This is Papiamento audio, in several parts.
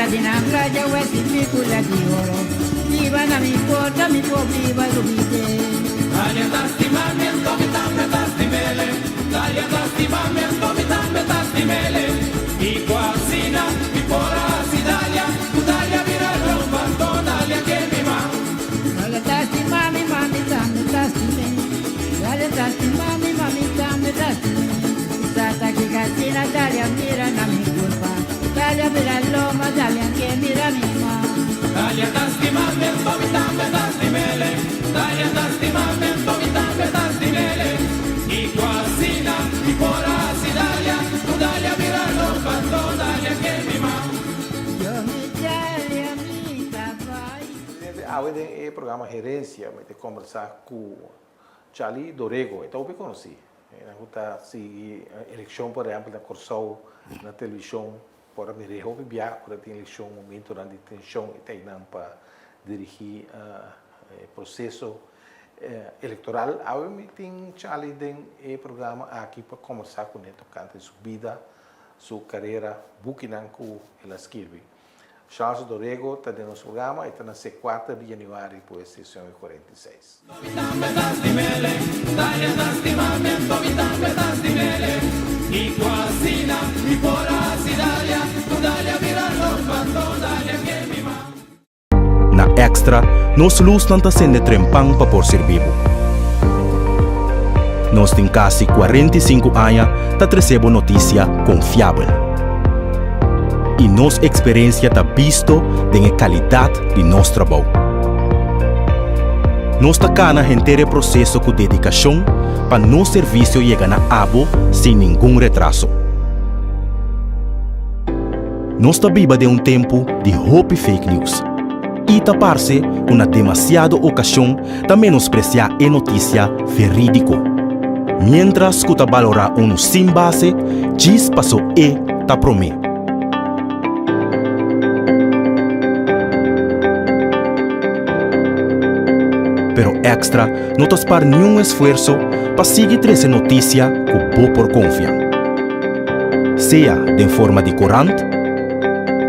ta di na playa wesi picula di oro Biba na mi porta mi por biba lubite Dalia ta stima mi anto mi tambe ta stimele Dalia ta stima mi anto mi tambe ta stimele Kiko asina mi por a hasi Dalia Ku Dalia bira lomba anto Dalia ke mi ma Dalia ta stima mi ma mi tambe ta stime Dalia ta stima mi ma mi tambe ta stime Mi sa ta kiko asina Dalia mira na mi culpa Dalia bira lomba Dalia ke mira mi ma Dalia ta stima mi anto mi tambe ta stimele Dalia ta stima mi anto mi tambe ta stimele Kiko asina mi por a hasi Dalia Ku Dalia bira lomba anto Dalia ke mi ma Yo mi Dalia mi ta bai. Presidente, awe den e programa Herencia mi ta combersa cu Charlie Dorego, e ta hopi conoci. Nan cu ta sigui eleccion por ehempel na Corsou na television por a mira e hopi bia ora tin eleccion momentonan di tension e ta einan pa dirigi e proceso electoral. Awe mi tin Charlie den e programa aki pa combersa cune tocante su bida, su carera, bukinan cu el a skirbi. Charles Dorego ta den nos programa, e ta nace kuater di januari pues sesión e 46. Na Extra, nos lusnan ta sende trempan pa por sirbi bo. Nos tin kasi 45 aña ta trese bo notisia konfiabel. I nos eksperensia ta bisto den e kalidat di nos trabou. Nos ta kana henter e proseso ku dedikashon pa nos servisio yega na abo sin ningun retraso. Nos ta biba den un tempu di hopi fake news i ta parse ku na demasiado okashon ta menospresiá e notisia verídiko, miéntras ku ta balorá unu sin base djis paso e ta promé. Pero Extra no ta spar niun esfuerso pa sigui trese notisia ku bo por konfia. Sea den forma di korant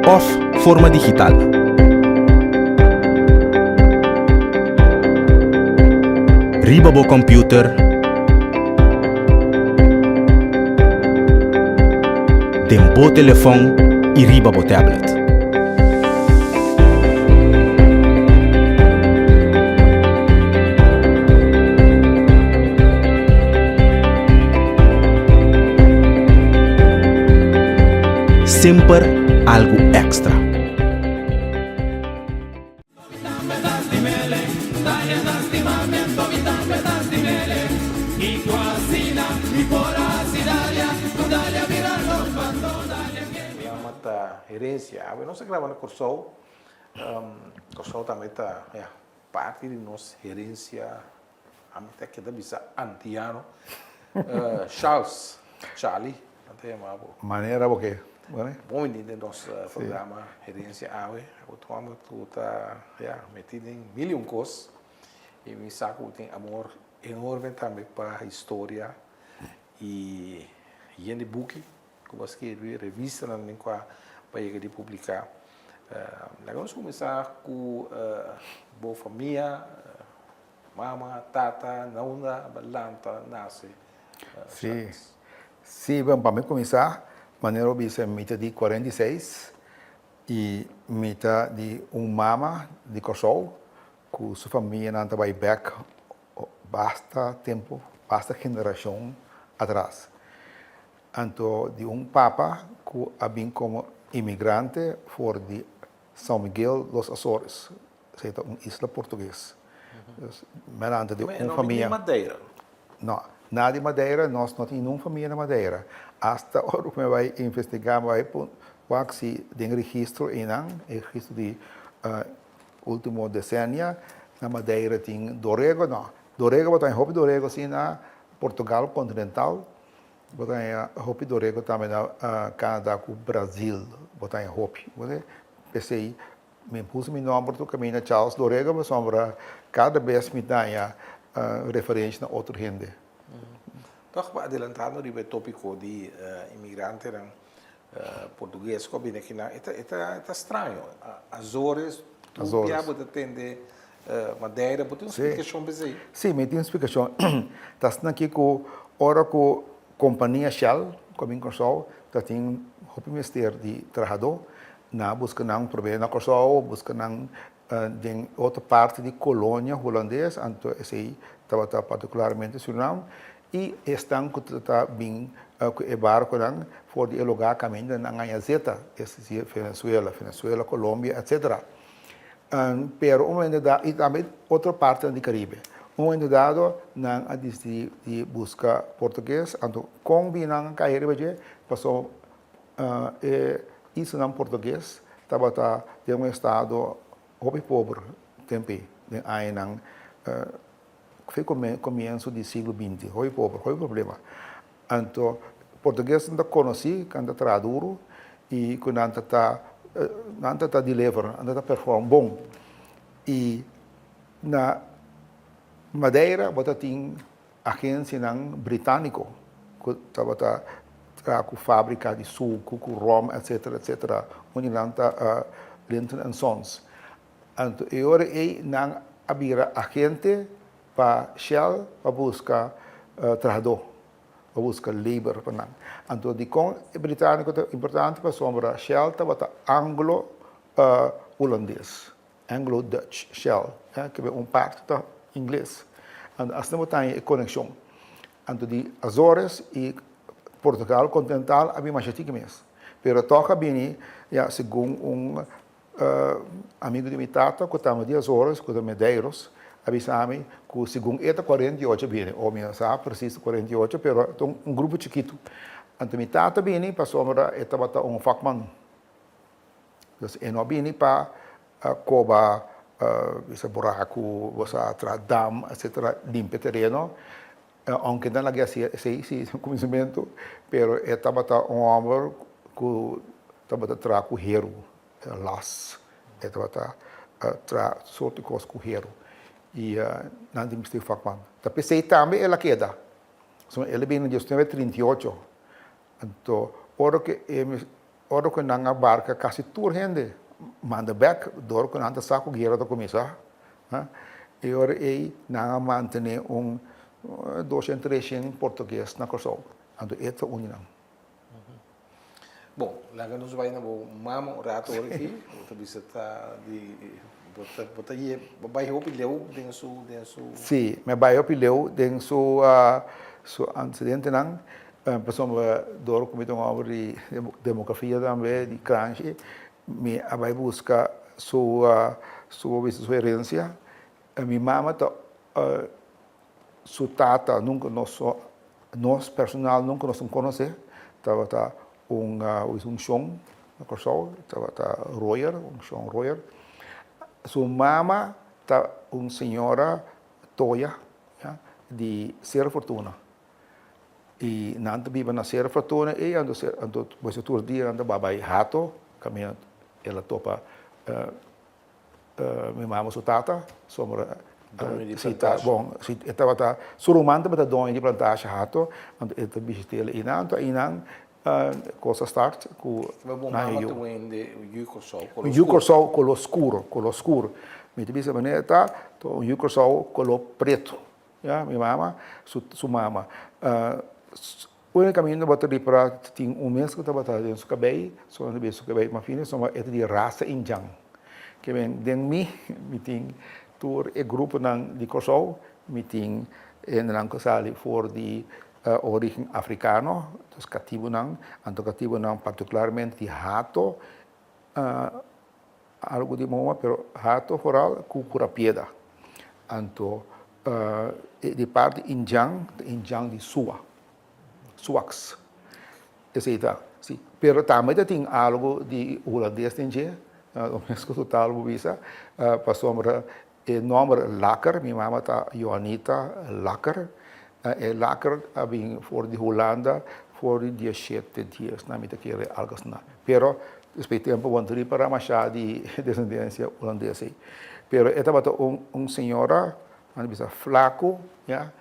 òf forma digital. Riba bo kòmpiuter, den bo telefòn i riba bo tablet. Semper algu èkstra. Programa ta herencia. Awe nos a graba na Kòrsou. Kòrsou tambe ta, ya, parti di nos herencia, ami ta keda bisa antiano. Charles, Charlie, nan ta yama bo. Manera bo ke. Bon bini den nos programa Herencia Awe. Bo ta homber ku ta, ya, meti den mil i un kos. I mi sa ku bo tin amor enorme tambe pa historia i yen di buki ku bo a skirbi, revistanan den kua bo a yega di publiká. Laga nos kuminsá ku bo famia, mama, tata, na unda bo a lanta, nase? Sí, sí, bon, pa mi kuminsá, manera bo bisa mi ta di 46 i mi ta di un mama di Kòrsou ku su famianan ta bai bèk basta tempu, basta generashon atras. Anto di un papa ku a bin komo imigrante for di São Miguel dos Açores, esei ta un isla portugues. Melanta di un famia. No di Madeira? No, na di Madeira nos no tin ningun famia na Madeira. Asta ora ku mi a bai investigá, mi a bai wak si den registro einan, e registro di ultimo desenia, na Madeira tin dorego, no. Dorego bo ta haña hopi dorego si na Portugal continental. Bo ta haña hopi dorego tambe na Canada ku Brazil bo ta haña hopi. P'esei mi puso mi nomber tur kaminda Charles Dorego pasobra kada bes mi ta haña referensha na otro hende. Tòg pa adelantando riba e topiko di imigrantenan. Portugues ku a bini akinan, e ta e ta e ta straño. Azores, tur bia bo ta tende Madeira, bo tin un splikashon pa esei? Sí, mi tin un splikashon. Ta asina aki ku ora ku kompania Shell ku a bin Kòrsou ta tin hopi mester di trahadó, nan a buska nan promé na Kòrsou, buska nan den otro parti di kolonia hulandes, anto esei tabata partikularmente Surinam, i esnan ku ta bin ku e barkonan for di e lugá kaminda nan haña zeta, es desir Venezuela, Venezuela, Colombia, etcetera. Pero un momento dado, i tambe otro partinan di Karibe, un momento dado nan a disidí di buska portugues, anto kon bin nan a kai riba dje? Pasobra E islanan portugues tabata den un estado hopi pober tempi den añanan fe comienso di siglo binti, hopi pober, hopi problema. Anto portuguesnan ta conoci cu nan ta traha duro y cu nan ta ta nan ta ta deliver, nan ta ta perform bon. Y na Madeira bo ta tin Agencianan Britanico cu tabata traha cu fabrica di sucu, cu rom, etcetera, etcetera, un di nan ta Linton and Sons. Anto e ora ey nan a bira agente pa Shell pa busca trahador, pa busca labor pa nan. Anto dicon e Britanico ta importante? Pasobra Shell tabata Anglo-Hulandes. Anglo-Dutch Shell, ya, ke un parti ta ingles. Anto asina bo ta haña e konekshon. Anto di Azores i Portugal kontinental a bin masha tiki mes. Pero tòg a bini, ya, segun un amigu di mi tata ku tamba di Azores, ku ta Medeiros, a bisa mi ku segun e ta 48 a bini. O mi no sa presis 48, pero ta un grupo chikitu. Anto mi tata bini pasobra e tabata un vakman. Dus e no a bini pa koba bisa buraku, bosa traha dam, etcetera, limpia tereno. Aunke nan lag'e hasi esei si na kuminsamentu, pero e tabata un hòmber ku tabata traha ku heru, las. E tabata traha sorti kos ku heru. I nan tin bisti vakman. Ta p'esei tambe el a keda. Pasobra el a bini na diesnuebe trinta i ocho. Anto ora ku e Ora ku nan a barka kasi tur hende manda bek dor ku nan ta sa ku guera ta kuminsá. E ora ei nan a mantené un doshen treshen portugues na Kòrsou. Anto e ta un di nan. Bon, laga nos bai na bo mama un rato ora aki. Bo ta bisa ta di bo ta bo ta ye bo bai hopi leu den su den su. Sí, mi a bai hopi leu den su su antecedentenan. Pasobra dor ku mi ta un hòmber di demografia tambe, di kranshi, mi a bai buska su su su herensia. Mi mama ta su tata nunka nos nos personal nunka nos a konosé, tabata un un shon na Kòrsou, tabata Royer, un shon Royer. Su mama ta un señora Toya di Sero Fortuna. I nan ta biba na Sero Fortuna ei, anto anto boso tur dia nan ta bai Hato, kaminda el a topa mi mama su tata, sombra Doño di si ta plantashe. bon, si e tabata, su ruman tabata doño di plantashe Hato, anto e ta bishit'el einan, anto einan kos a start ku Pero bo nan mama yu. ta wende yu Kòrsou koló Un yu skur. Kòrsou koló skuro, koló skur. Mi ta bisa manera ta, ta un yu Kòrsou koló pretu. Ya, mi mama, su su mama. Unda kaminda bo ta ripara tin un mes ku tabata den su kabei, so nan ta bisa su kabei mas fini, so e ta di rasa indjan. Ke men den mi, mi tin tur e gruponan di Kòrsou, mi tin hendenan ku sali for di origen afrikano, dus katibunan, anto katibunan partikularmente di Hato, Algu di moa pero hato foral ku kura pieda. Anto di parti indjan ta indjan di sua, suaks. Esei ta, si. Pero tambe ta tin algu di hulandes den dje, lo mes ku total bo bisa, pasobra e nòmber Laker, mi mama ta Johanita Laker, e Laker a bin for di Hulanda for di dieshete dies, na mi ta kere algu asina. Pero despues di tempu bo no ta ripara masha di desendensia hulandes ei. Pero e tabata un señora, nan ta bisa flaku, ya,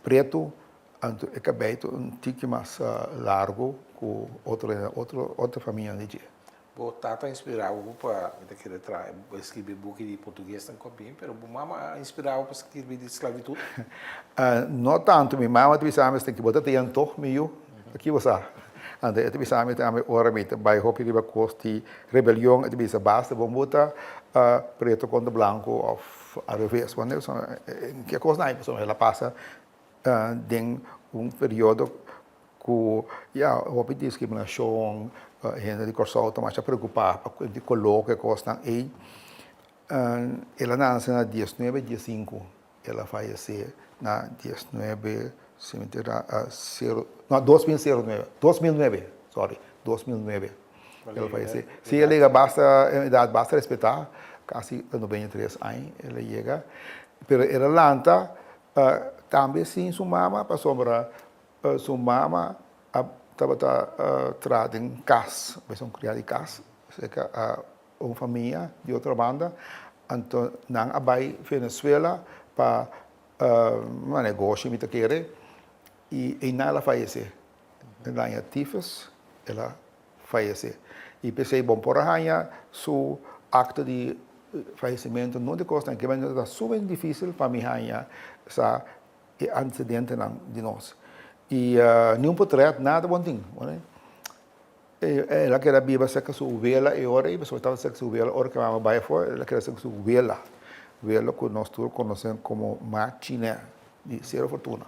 pretu. Anto e kabei ta un tiki mas largu ku otro otro otro famianan di dje. Bo tata a inspirá bo pa, mi ta kere traha, skirbi buki di portuguesnan ku a bin, pero bo mama a inspirá bo pa skirbi di sklabitut? No tantu. Mi mama ta bisa mi esaki, bo ta teñan tog, mi yu? Aki bo sa. Anto e ta bisa mi tambe ora mi ta bai hopi riba kos di rebelion, e ta bisa basta bo muta preto kontra blanku òf alreves. Ke kosnan ei pasobra el a pasa den un periodo ku ya hopi diskriminashon, hende di Kòrsou ta masha preokupá pa di koló ku e kosnan ei. El a nase na diesnuebe diesinku, el a fayesé na diesnuebe, si mi ta sero, no dos mil sero nuebe, dos mil nuebe, sorry, dos mil nuebe el a fayesé. Sí, el a yega basta edat basta respetá, kasi 93 aña el a yega, pero el a lanta Tambe sin su mama pasobra su mama a tabata traha den kas, pues un kria di kas serka un famia di otro banda, anto nan a bai Venezuela pa un negoshi mi ta kere i einan el a fayesé, el a haña tifus, el a fayesé. I p'esei bon por a haña su akto di fayesimentu no di kosnan ke manera ta sumamente difísil pa mi haña sa e antecedentenan di nos. I ni un potrèt, nada bon tin. El a keda biba serka su wela e ora ei, pasobra e tabata serka su wela ora ku e mama bai afó, el a keda serka su wela, wela ku nos tur konosé komo Ma Chinè di Sero Fortuna.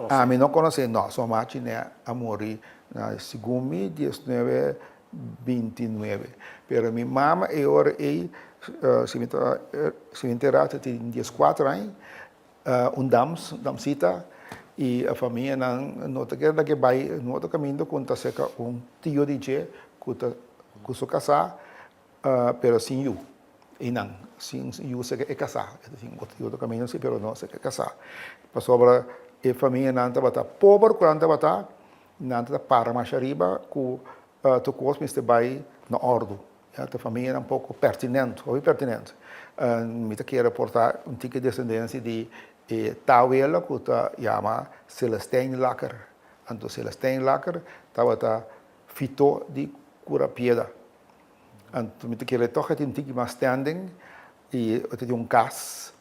Ami no konosé, no. Su mama Chinè a muri na segun mi diesnuebe bintinuebe. Pero mi mama e ora ei, si mi ta si mi entera ta tin dieskuater aña, un dams, damsita, i e famianan no ta kere laga e bai un otro kaminda ku ta serka un tio di dje ku ta ku su kasá pero sin yu. Einan, sin yu seke e kasá. E ta tin otro yu kaminda si, pero no seke e kasá. Pasobra e famianan tabata pober ku nan tabata, nan tabata para masha riba ku tur kos mester bai na òrdu. Ya, ta famianan poko pertinent, hopi pertinent. Mi ta kere por ta un tiki desendensia di e tawela ku ta yama Celestijn Lakker. Anto Celestijn Lakker tabata fitó di Kura Pieda. Anto mi ta kere tog e tin un tiki mas standing i e ta tin un kas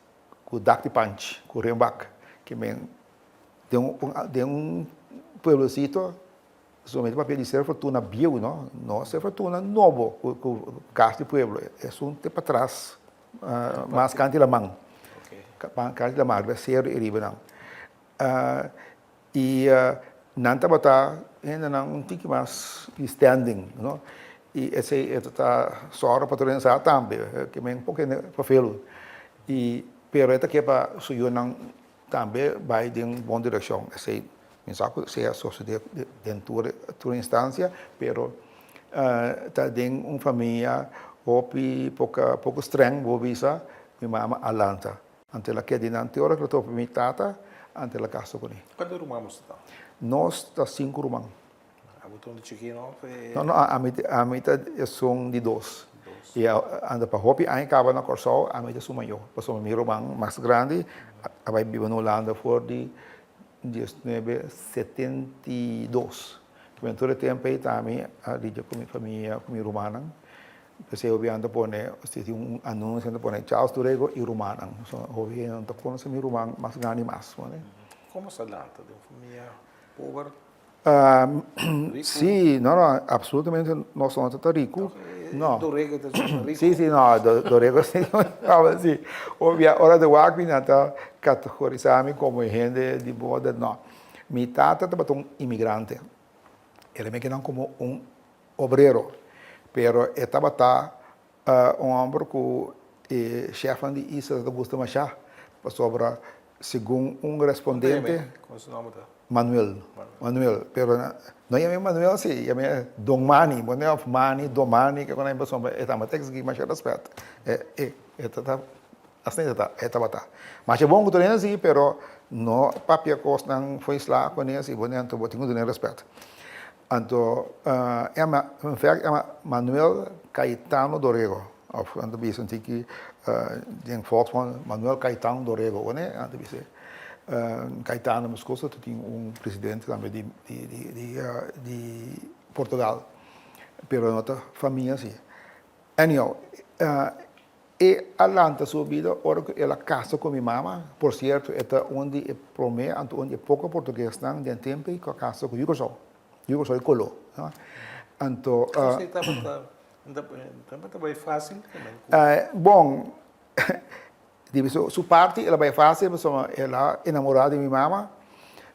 ku dak di panchi, ku renbak. Ke men den un den un pueblosito so mi ta papia di Ser Fortuna bieu no, no Ser Fortuna nobo ku ku kas di pueblo, esun te patras mas kanti laman, kanti laman riba seru i riba nan. I nan tabata hendenan un tiki mas di standing, no? I esei e ta sòru pa tur hende sa tambe, ke men poko hende verveel. I pero e ta ke pa su yunan tambe bai den bon direkshon. Esei mi sa ku esei a sosodé den tur tur instansia, pero ta den un famia hopi poka poko strèng bo bisa mi mama a lanta. Anto el a keda di nan te ora ku el a topa mi tata, anto el a kasa kuné. Kuantu ruman boso ta? Nos ta sinku ruman. Abo ta un di chikino òf e? No, no, ami ami ta esun di dos. Dos. I anto pa hopi aña kaba na Kòrsou, ami ta esun mayó. Pasobra mi ruman mas grandi a bai biba na Hulanda for di 1972. Kimen tur e tempu ei ta ami a lidia ku mi famia, ku mi rumannan. P'esei hopi nan ta pone, si tin un anuncio nan ta pone Charles Durego y rumannan. So hopi hende no ta conoce mi ruman mas grandi mas. Como sa lanta den un famia pober? Rico? Si, no no, absolutamente nos no ta rico. No. Dorego ta suma rico. Si, si, no, Dorego si, si. Ora di wak mi nan ta categorisa mi como hende di moda, no. Mi tata tabata un inmigrante. El a meke nan como un obrero, pero e tabata un homber cu e shefnan di isla ta gusta masha, pasobra segun un respondente. Como su nomber ta? Manuel, Manuel, pero no yam'e Manuel si, yam'e Don Manny, bo of Manny, Don Manny, ke con pasobra e tabata exigi masha respet, e e ta asina e ta e tabata. Masha bon cu tur hende si, pero no papia cosnan fo'i sla cu ne si, bo anto bo tin cu duna respet. Anto Emma, in fact Emma Manuel Caetano Dorego, of nan ta bisa un tiki den volksmond Manuel Caetano Dorego, wene nan ta bisa. Caetano Moscoso tin un presidente tambe di di di di Portugal, pero no ta famia si. Anyhow, e a lanta su bida ora ku el a kasa ku mi mama, por sierto e ta un di e promé anto un di e poko portuguesnan den tempu ei ku a kasa ku yu Kòrsou, yu Kòrsou e koló. Anto. Esei tabata tabata bai fásil? Bon, Di su parti el a bai fácil pasobra el a enamorá di mi mama.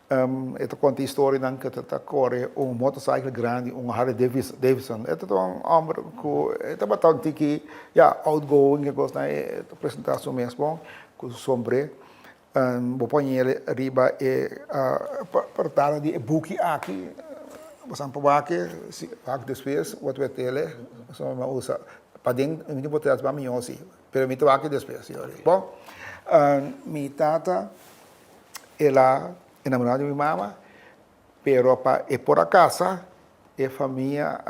E ta konta historianan ku e ta kore un motorcycle grandi, un Harley Davidson. E ta un hòmber ku e tabata un tiki, ya, outgoing e kosnan. E ta presentá su mes bon ku su sombré. Bo pone riba e portada di e buki aki. Bo san por wak e, si wak despues bo ta wet'el. Pasobra mi a usa paden mi tin por tras mihó si. Pero mi ta wak despues, si ori. Bon, mi tata el a enamorá di mi mama, pero pa e por a casa, e famia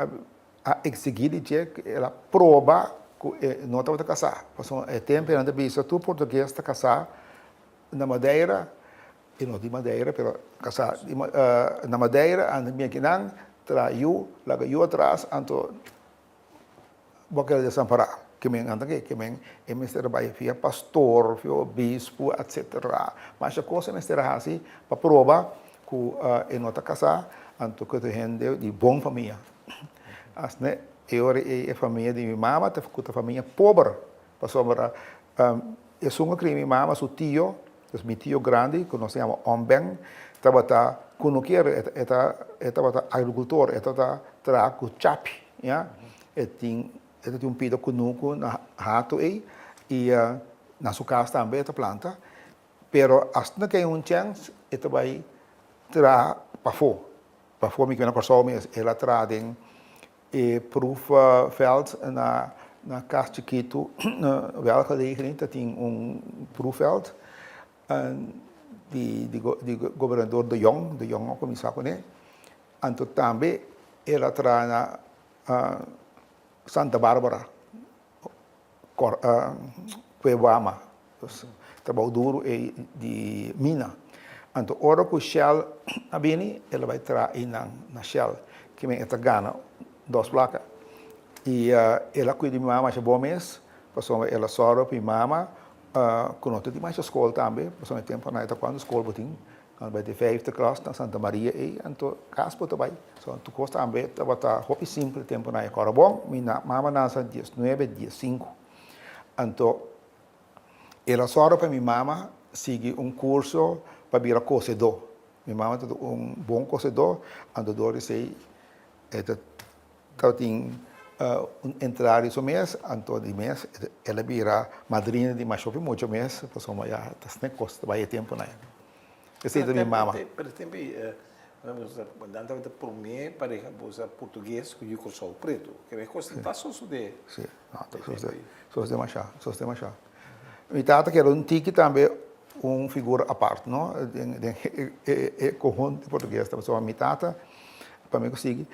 a exigí di dje ku el a proba ku e no tabata casá. Pasobra e tempu nan ta bisa tur portugues ta casá na Madeira, e no di Madeira, pero casá na Madeira, anto mi akinan traha yu, laga yu atras, anto Bo keda desampará. Ke men anta ke? Ke men e mester a bai via pastor, via obispo, etsetera. Masha kos e mester a hasi pa proba ku e no ta kasá, anto ku e ta hende di bon famia. Asina e ora ei e famia di mi mama ta ku ta famia pober, pasobra esun ku a kria mi mama, su tio, dus mi tio grandi ku nos ta yama Oom Ben, tabata kunukero, e e tabata agrikultor, e tabata traha ku chapi. Ya, e tin e ta tin un pida kunuku na hato ei i na su kas tambe e ta planta, pero asina ke un chèns e ta bai traha pafó, pafó mi ke na Kòrsou mes, el a traha den e proefveld na na kas chikitu na Welgelegen ta tin un proefveld di di gobernador De Jong, De Jong a kuminsá kuné. Anto tambe el a traha na Santa Barbara, Cuevama, trabou duru ei di mina. Anto ora ku Shell a bini, el a bai traha einan na Shell, kimen e ta gana dos plaka. I el a kuida mi mama masha bon mes, pasobra el a sòru pa mi mama ku no ta tin masha skol tambe, pasobra e tempunan e ta kuantu skol bo tin. Nan bai di vijfde klas na Santa Maria ei, anto kas bo ta bai. So tur kos tambe tabata hopi simpel tempunan ei. Kòrda bon, mi mama nasa diesnuebe diesinku. Anto el a sòru pa mi mama sigui un kurso pa bira kosedó. Mi mama tabata un bon kosedó, anto dor di esei e ta Tabatin un entrada di su mes, anto di mes el a bira madrina di masha hopi mucha mes, pasobra ya ta asina kos ta bai e tempunan. Esei ta mi mama. Pero e tempu ei, nan tabata promé pareha bo sa portugues ku yu Kòrsou pretu. Kere e kos ta sosodé. Si, no, ta sosodé. Sosodé masha, sosodé masha. Mi tata keda un tiki tambe un figura apart, no, den e konhunto di portugues. Pasobra mi tata, pa mi ku sigui,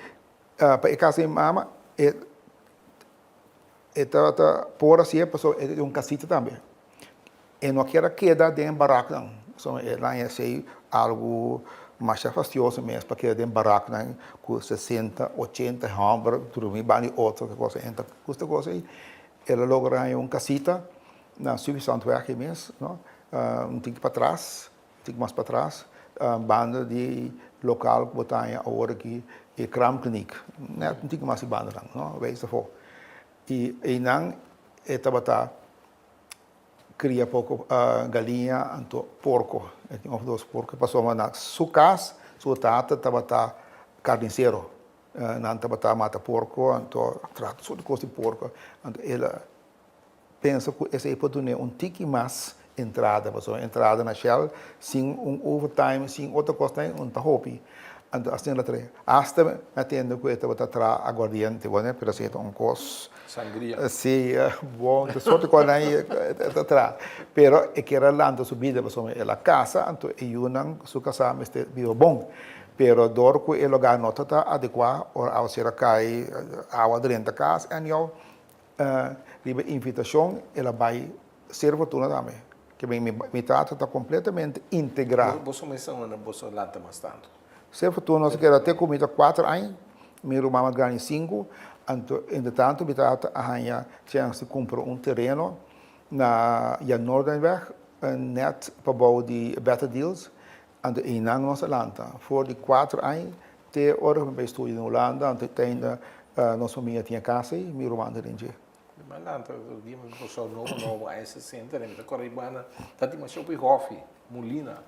Pa e casa di mi mama e e tabata por hacié pasobra e tin un casita tambe. E no kier a keda den e baraknan pasobra e laña esey algo masha fastioso mes pa keda den baraknan ku sesenta, ochenta homber drumi banda di otro ki cosa. E ta gusta cosa ey. El a logra haña un casita na Stuyvesantweg ei mes no un tiki patras. Tik mas patras, banda di lokal ku bo ta haña awor aki e kraamkliniek. Nèt un tiki mas di bandanan, no? Wees afó. I einan e tabata kria poko galiña anto porko. E tin òf dos porko pasobra na su kas su tata tabata karnisero. Nan tabata mata porko anto trata tur sorto kos di porko. Anto el a Pensa ku esei por dun'é un tiki mas entrada, pasobra entrada na Shell sin un overtime, sin otro kos ta un ta hopi. Anto asina el a trae. Asta mi a tende ku e tabata traha aguardiente, bo ne, pero esei ta un kos. Sangria. Si, bon, ta sorto kos nan e ta traha. Pero e kier a lanta su bida pasobra el a kasa, anto e yunan su kasá mester biba bon. Pero dor ku e lugá no ta adekuá, ora awaseru a kai, awa drenta kas, anyhow, Riba invitashon el a bai Ser Fortuna tambe. Ke mi mi tata ta kompletamente integrá. Boso mes ta unda boso lanta mas tantu? Se fortuna nos a keda te ku mi ta kuater aña, mi ruman mas grandi sinku, anto entretantu mi tata a haña chèns di kumpra un tereno na Jan Noordenweg, nèt pabou di Better Deals, anto einan nos a lanta for di kuater aña te ora ku mi bai studia na Hulanda, anto te ainda nos famia tin e kas ei, mi ruman ta den dje. Mi a lanta otro dia mi kosou nobo nobo aña sesenta mi ta kore banda ta di masha hopi hofi mulina.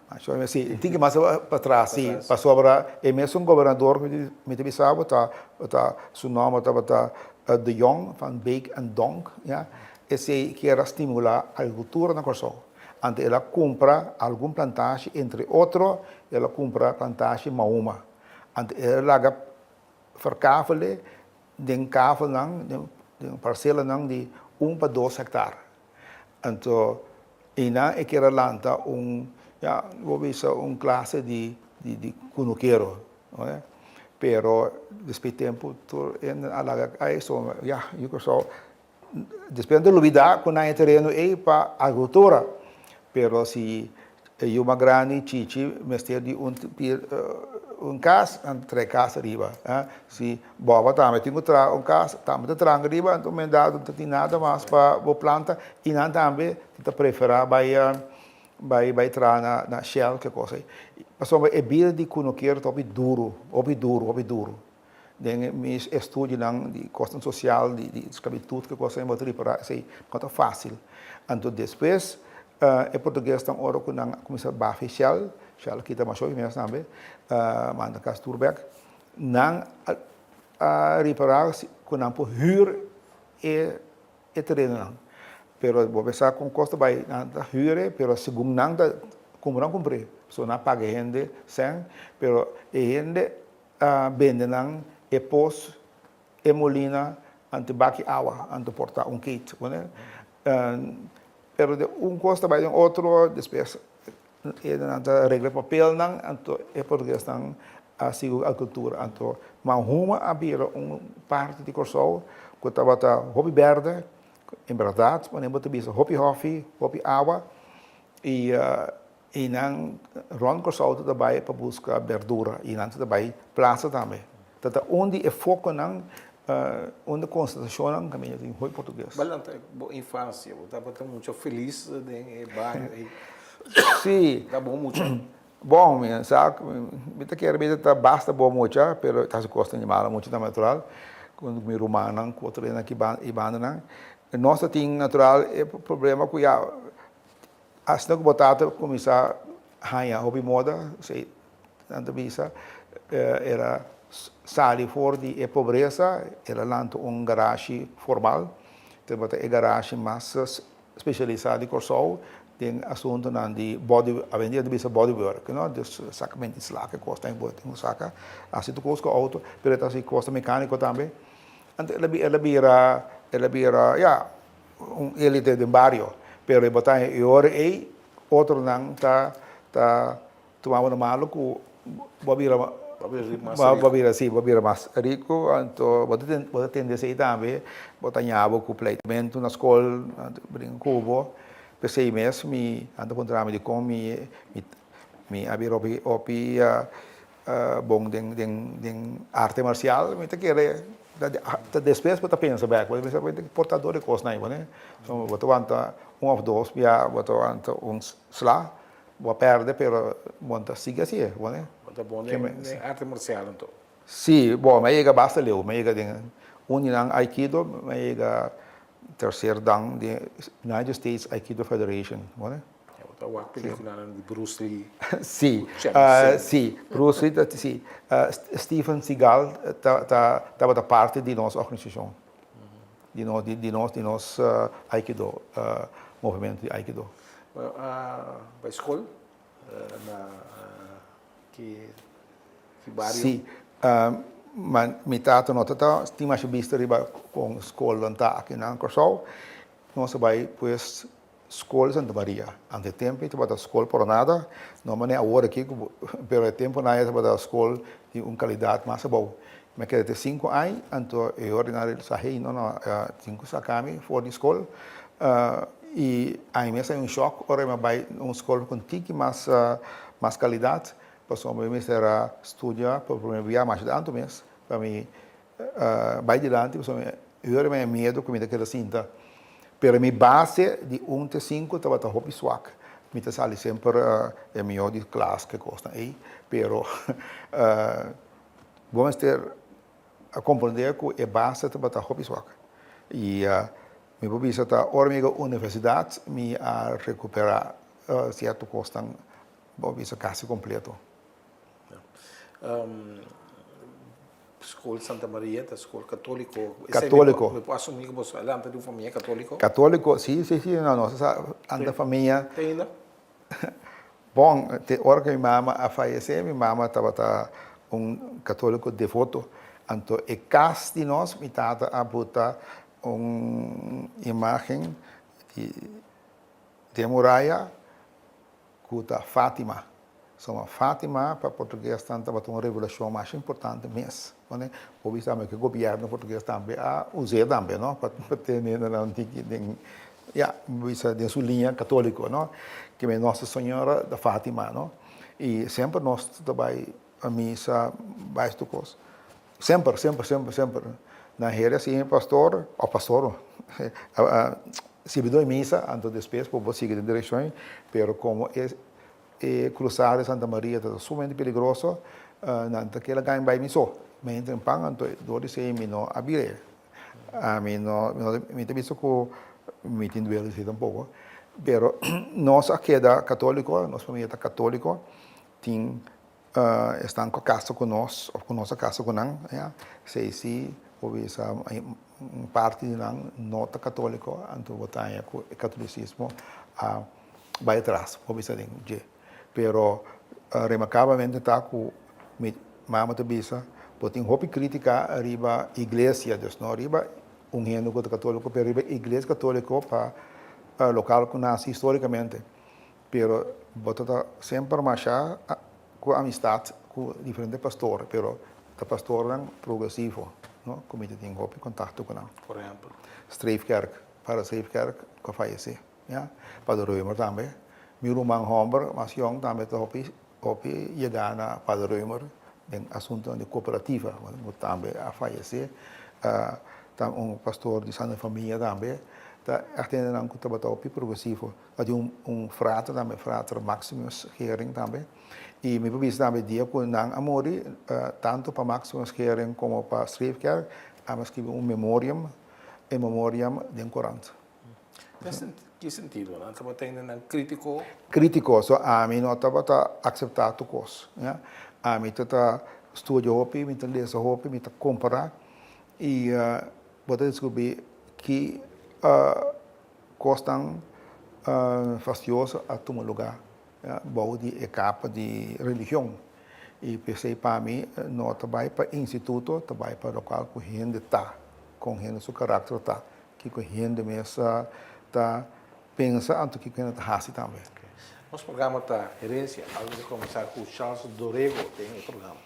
Si tin ki mas patras si pasobra e mesun gobernador ku mi ta bisa bo ta ta su nomber tabata De Jong van Beek en Donk ya esei kier a stimula agrikultura na Kòrsou anto el a kumpra algun plantashi entre otro el a kumpra plantashi Mahuma anto el a laga verkavele Den kavelnan, den parselanan di un pa dos hektar. Anto einan e kier a lanta un, ya, bo bisa un klase di di kunukero, no? Pero despues di tempu tur hende a laga kai, so ya, yu Kòrsou Despues nan ta lubida ku nan e tereno ei pa agrikultura, pero si e yu mas grandi Chichi mester di un un kas, nan ta trae kas ariba. Si Boba tambe tin ku traha un kas, tambe ta traha ariba, anto men dado no ta tin nada mas pa bo planta i nan tambe ta preferá bai bai bai traha na na Shell ke kos ei. Pasobra e bida di kunukero ta hopi duru, hopi duru, hopi duru. Den mi estudionan di kosnan sosial, di sklabitut, ke kosnan bo ta ripará esei no ta fásil. Anto despues e portuguesnan ora ku nan a kuminsá baha e Shell, Shell a kita masha hopi mes tambe, manda kas tur bèk, nan a ripará ku nan por hür e e terenonan. Pero bo pensa kon kos ta bai, nan ta hür e, pero segun nan ta kumpra nan kumpr'é. So nan a paga e hende sèn, pero e hende A bende nan e pos, e molina, anto baki awa, anto por ta un kit, bo ne? Pero de un kos ta bai den otro, despues e nan ta regla papelnan, anto e portuguesnan a sigui ku agrikultura. Anto Mahuma a bira un parti di Kòrsou ku tabata hopi bèrdè, en bèrdat, wanneer bo ta bisa hopi hòfi, hopi awa, i I nan rond Kòrsou ta ta bai pa buska berdura i nan ta ta bai plasa tambe. Ta ta un di e fokonan, un di e konsentrashonnan kaminda tin hopi portugues. Bo lanta bo infansia, bo tabata mucha felis den e bario ei? Si. Ta bon mucha? Bon, mi sa ku mi ta kere mi ta basta bon mucha, pero ta hasi kos ta malo mucha tambe natural, ku mi rumannan ku otro hende aki e bandanan. Nos ta tin natural e problema ku ya Asina ku bo tata kuminsá haña hopi moda, esei nan ta bisa, el a sali for di e pobresa, el a lanta un garashi formal, tabata e garashi mas spesialisá di Kòrsou den asuntunan di body, awendia ta bisa body work, no, dus sakamentu di slak e kosnan bo tin ku saka, hasi tur kos ku outo, pero e ta hasi kos mekániko tambe. Anto el a bira, el a bira, ya, Un elite den bario, pero e bo ta e ora ei otronan ta ta tuma bo na malo ku bo a bira bo a bira si bo a bira mas riku anto bo ta bo ta tende esei tambe bo ta ña bo ku pleitamentu na skol nan ta bringa ku bo p'esei mes mi nan ta puntra mi dikon mi mi a bira hopi hopi Bon den den den arte marcial mi ta kere ta despues bo ta pensa bek bo ta pensa por ta dor e kosnan ei bo ne so bo ta wanta un of dos bia bo ta wanta un sla bo a perde pero bo no ta sigui asi bo ne. Bo ta bon den arte marcial anto? Si bo mi a yega basta leu mi a yega den un di nan aikido mi a yega tercer dan di United States Aikido Federation bo ne. Bo ta wak peliculanan di Bruce Lee. Si, si, Bruce Lee ta, si. Steven Seagal ta, ta, tabata parti di nos organisashon. Di nos, di nos, di nos Aikido, movimento di Aikido. Bo a bai skol na ki, ki bario? Si, ma mi tata no ta tin masha bista riba kon skolnan ta aki na Kòrsou. Nos a bai pues Skol Santa Maria. Ante e tempu ei tabata skol por nada, no manera awor aki ku bo, pero e tempunan ei tabata skol di un kalidat mas abou. Mi a keda te sinku aña, anto e ordenario sa hey no no tin ku saka mi for di skol. I ami mes a un shòk ora mi a bai un skol ku un tiki mas mas kalidat, pasobra mi mester a studia pa promé bia masha tantu mes pa mi bai dilanti pasobra mi yora mi a miedu ku mi ta keda sinta. Pero mi base di un te sinku tabata hopi swak. Mi ta sali semper e mihó di klas ke kosnan ei, pero bo mester a komprendé ku e base tabata hopi swak. I mi por bisa ta ora mi yega universidat mi a rekuperá sierto kosnan, bo por bisa kasi kompleto. Skol Santa Maria ta skol katóliko. Katóliko. Mi por asumí ku boso a lanta di un famia katóliko? Katóliko, si, si, si. No, nos a lanta famia. Te ainda? Bon, te ora ku mi mama a fayesé, mi mama tabata un katóliko devoto. Anto e kas di nos, mi tata a buta un imágen di den muraya ku ta Fátima. Soma Fátima pa portuguesnan tabata un revelashon masha importante mes. Pone, bo bisa tambe ku e gobièrnu portugues tambe a us'é tambe, no, pa tene nan tiki den, ya, bo bisa den su liña katóliko, no, ke men Nossa Señora da Fátima, no. I semper nos ta bai misa, bai tur kos. Semper, semper, semper, semper. Nan heri a sigui mi pastor, òf pastor, sirbidó di misa, anto despues bo por sigui den direkshon, pero komo e e krusada di Santa Maria ta sumamente peligroso, nan ta keda gana bai mi so. Mi entra en pan, anto dor di esei mi no a bira. Ami no, mi ta bisa ku mi tin duele di esei tampoko, pero nos a keda katoliko, nos famia ta katoliko, tin Esnan ku a kasa ku nos òf ku nos a kasa ku nan, ya, esei si bo bisa un parti di nan no ta katóliko, anto bo ta haña ku e katolisismo a bai atras, bo bisa den dje. Pero remarkablemente ta ku mi mama ta bisa bo tin hopi krítika riba iglesia, dus no riba un hende ku ta katóliko, pero riba iglesia katóliko pa lokal ku nasi histórikamente. Pero bo ta ta semper masha cu amistad cu diferente pastor, pero ta pastornan progresivo, no, cu mi ta tin hopi contacto cu nan. Por ehempel? Streefkerk, Pader Streefkerk cu a fayece, ya. Pader Römer tambe. Mi ruman homber mas yong tambe ta hopi hopi yega na Pader Römer den asuntonan di cooperativa, cu tambe a fayece. Ta un pastor di Santa Familia tambe ta atende nan cu tabata hopi progresivo. Ta tin un frater tambe, frater Maximus Gering tambe. I mi por bisa tambe dia ku nan a muri, tantu pa Maximus Gering komo pa Streefkerk, a mi skibi un memoriam, in memoriam den korant. Den ki sentido? Nan tabata hende nan kritiko? Kritiko, so ami no tabata akseptá tur kos, ya. Ami ta ta studia hopi, mi ta lesa hopi, mi ta kompará i bo ta deskubrí ki Kosnan fastioso a tuma lugá bou di e kapa di religion i p'esei pa mi no ta bai pa instituto, ta bai pa lokual ku hende ta, kon hende su karakter ta, kiko hende mes ta pensa anto kiko hende ta hasi tambe. Nos programa ta Herencia, algo di kombersá ku Charles Dorego den e programa.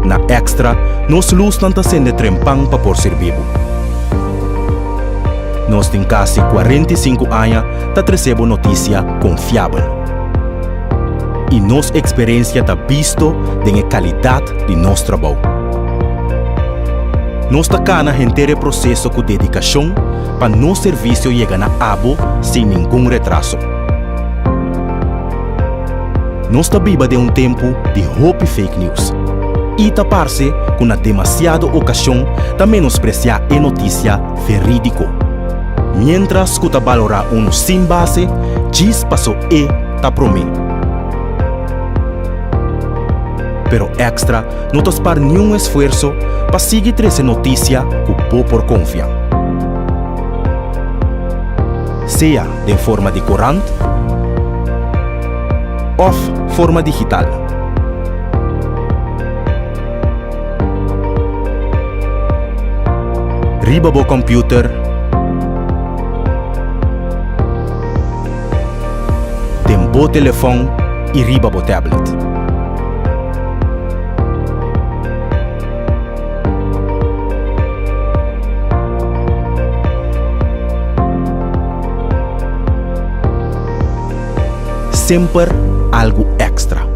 Na Extra, nos lusnan ta sende trempan pa por sirbi bo. Nos tin kasi 45 aña ta trese bo notisia konfiabel. I nos eksperensia ta bisto den e kalidat di nos trabou. Nos ta kana henter e proseso ku dedikashon pa nos servisio yega na abo sin ningun retraso. Nos ta biba den un tempu di hopi fake news i ta parse ku na demasiado okashon ta menospresiá e notisia verídiko. Miéntras ku ta balorá unu sin base djis paso e ta promé. Pero Extra no ta spar niun esfuerso pa sigui trese notisia ku bo por konfia. Sea den forma di korant òf forma digital. Riba bo kòmpiuter, den bo telefòn. i riba bo tablet. Semper algu èkstra.